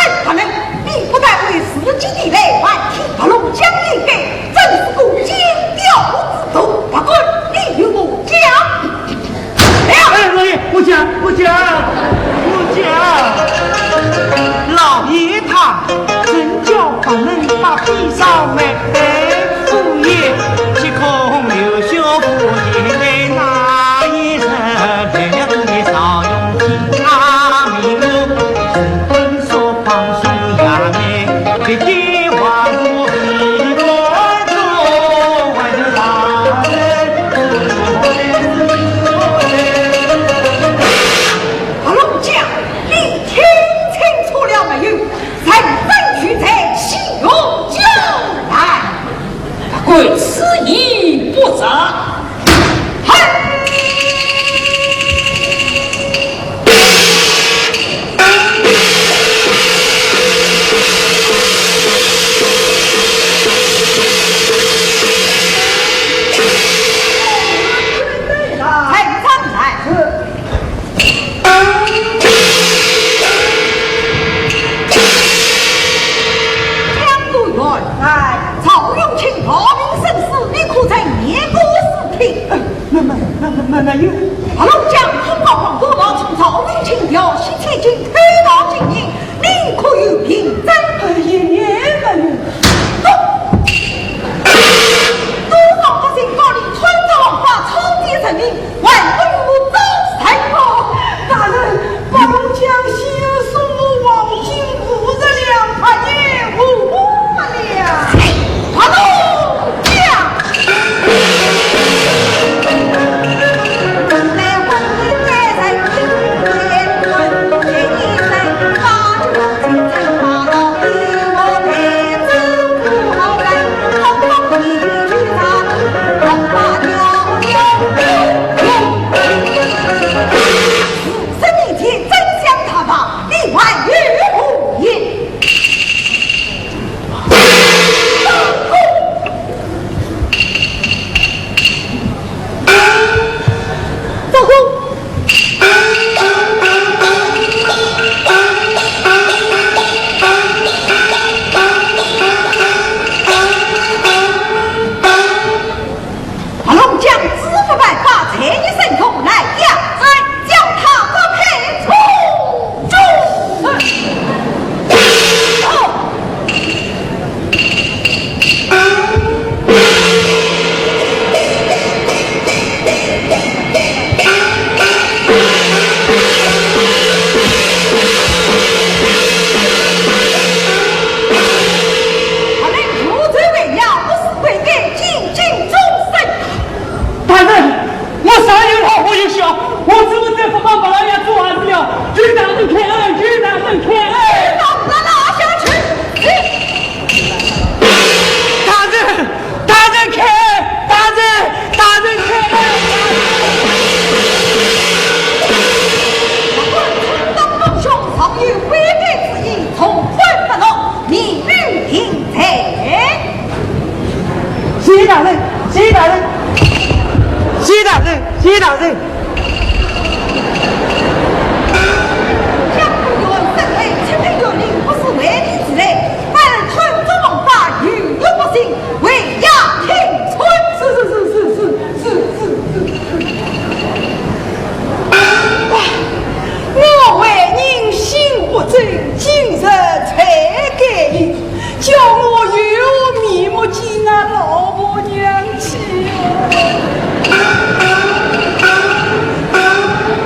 没，没有。白龙江通告广东老总赵文清调戏千金，偷盗金银，你可有凭证？呃，也，也没有。喏，多少百姓告你贪赃枉法，草菅人命，还不与我招认？大人，白龙江先送我黄金五十两，他也无法了。快走！ 白龙江知府办法，罪孽深重，来呀，来，将他捉开，处斩。他们如此为了，不是悔改，进京终身。大人，我上有老，下有小，我怎么再不帮白老爷做儿子了？求大人开恩，求大人开恩！放他拿下去！大人，大人开恩，大人，大人开恩！我看当中凶手有悔改之意，从宽不落，免于定罪。谢大人，谢大人，谢大人，谢大人。 江湖人生来，七品县令不是为利之类，反贪赃枉法，有辱百姓，为压听村。是是是是是是是是。我为人心不正，今日才改邪。 叫我又面目见俺老婆娘去哟。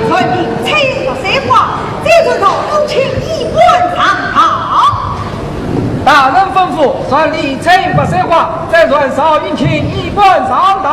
传令采白水花，再传到府请一官上道。大人吩咐，传令采白水花，再传赵云清一官上道。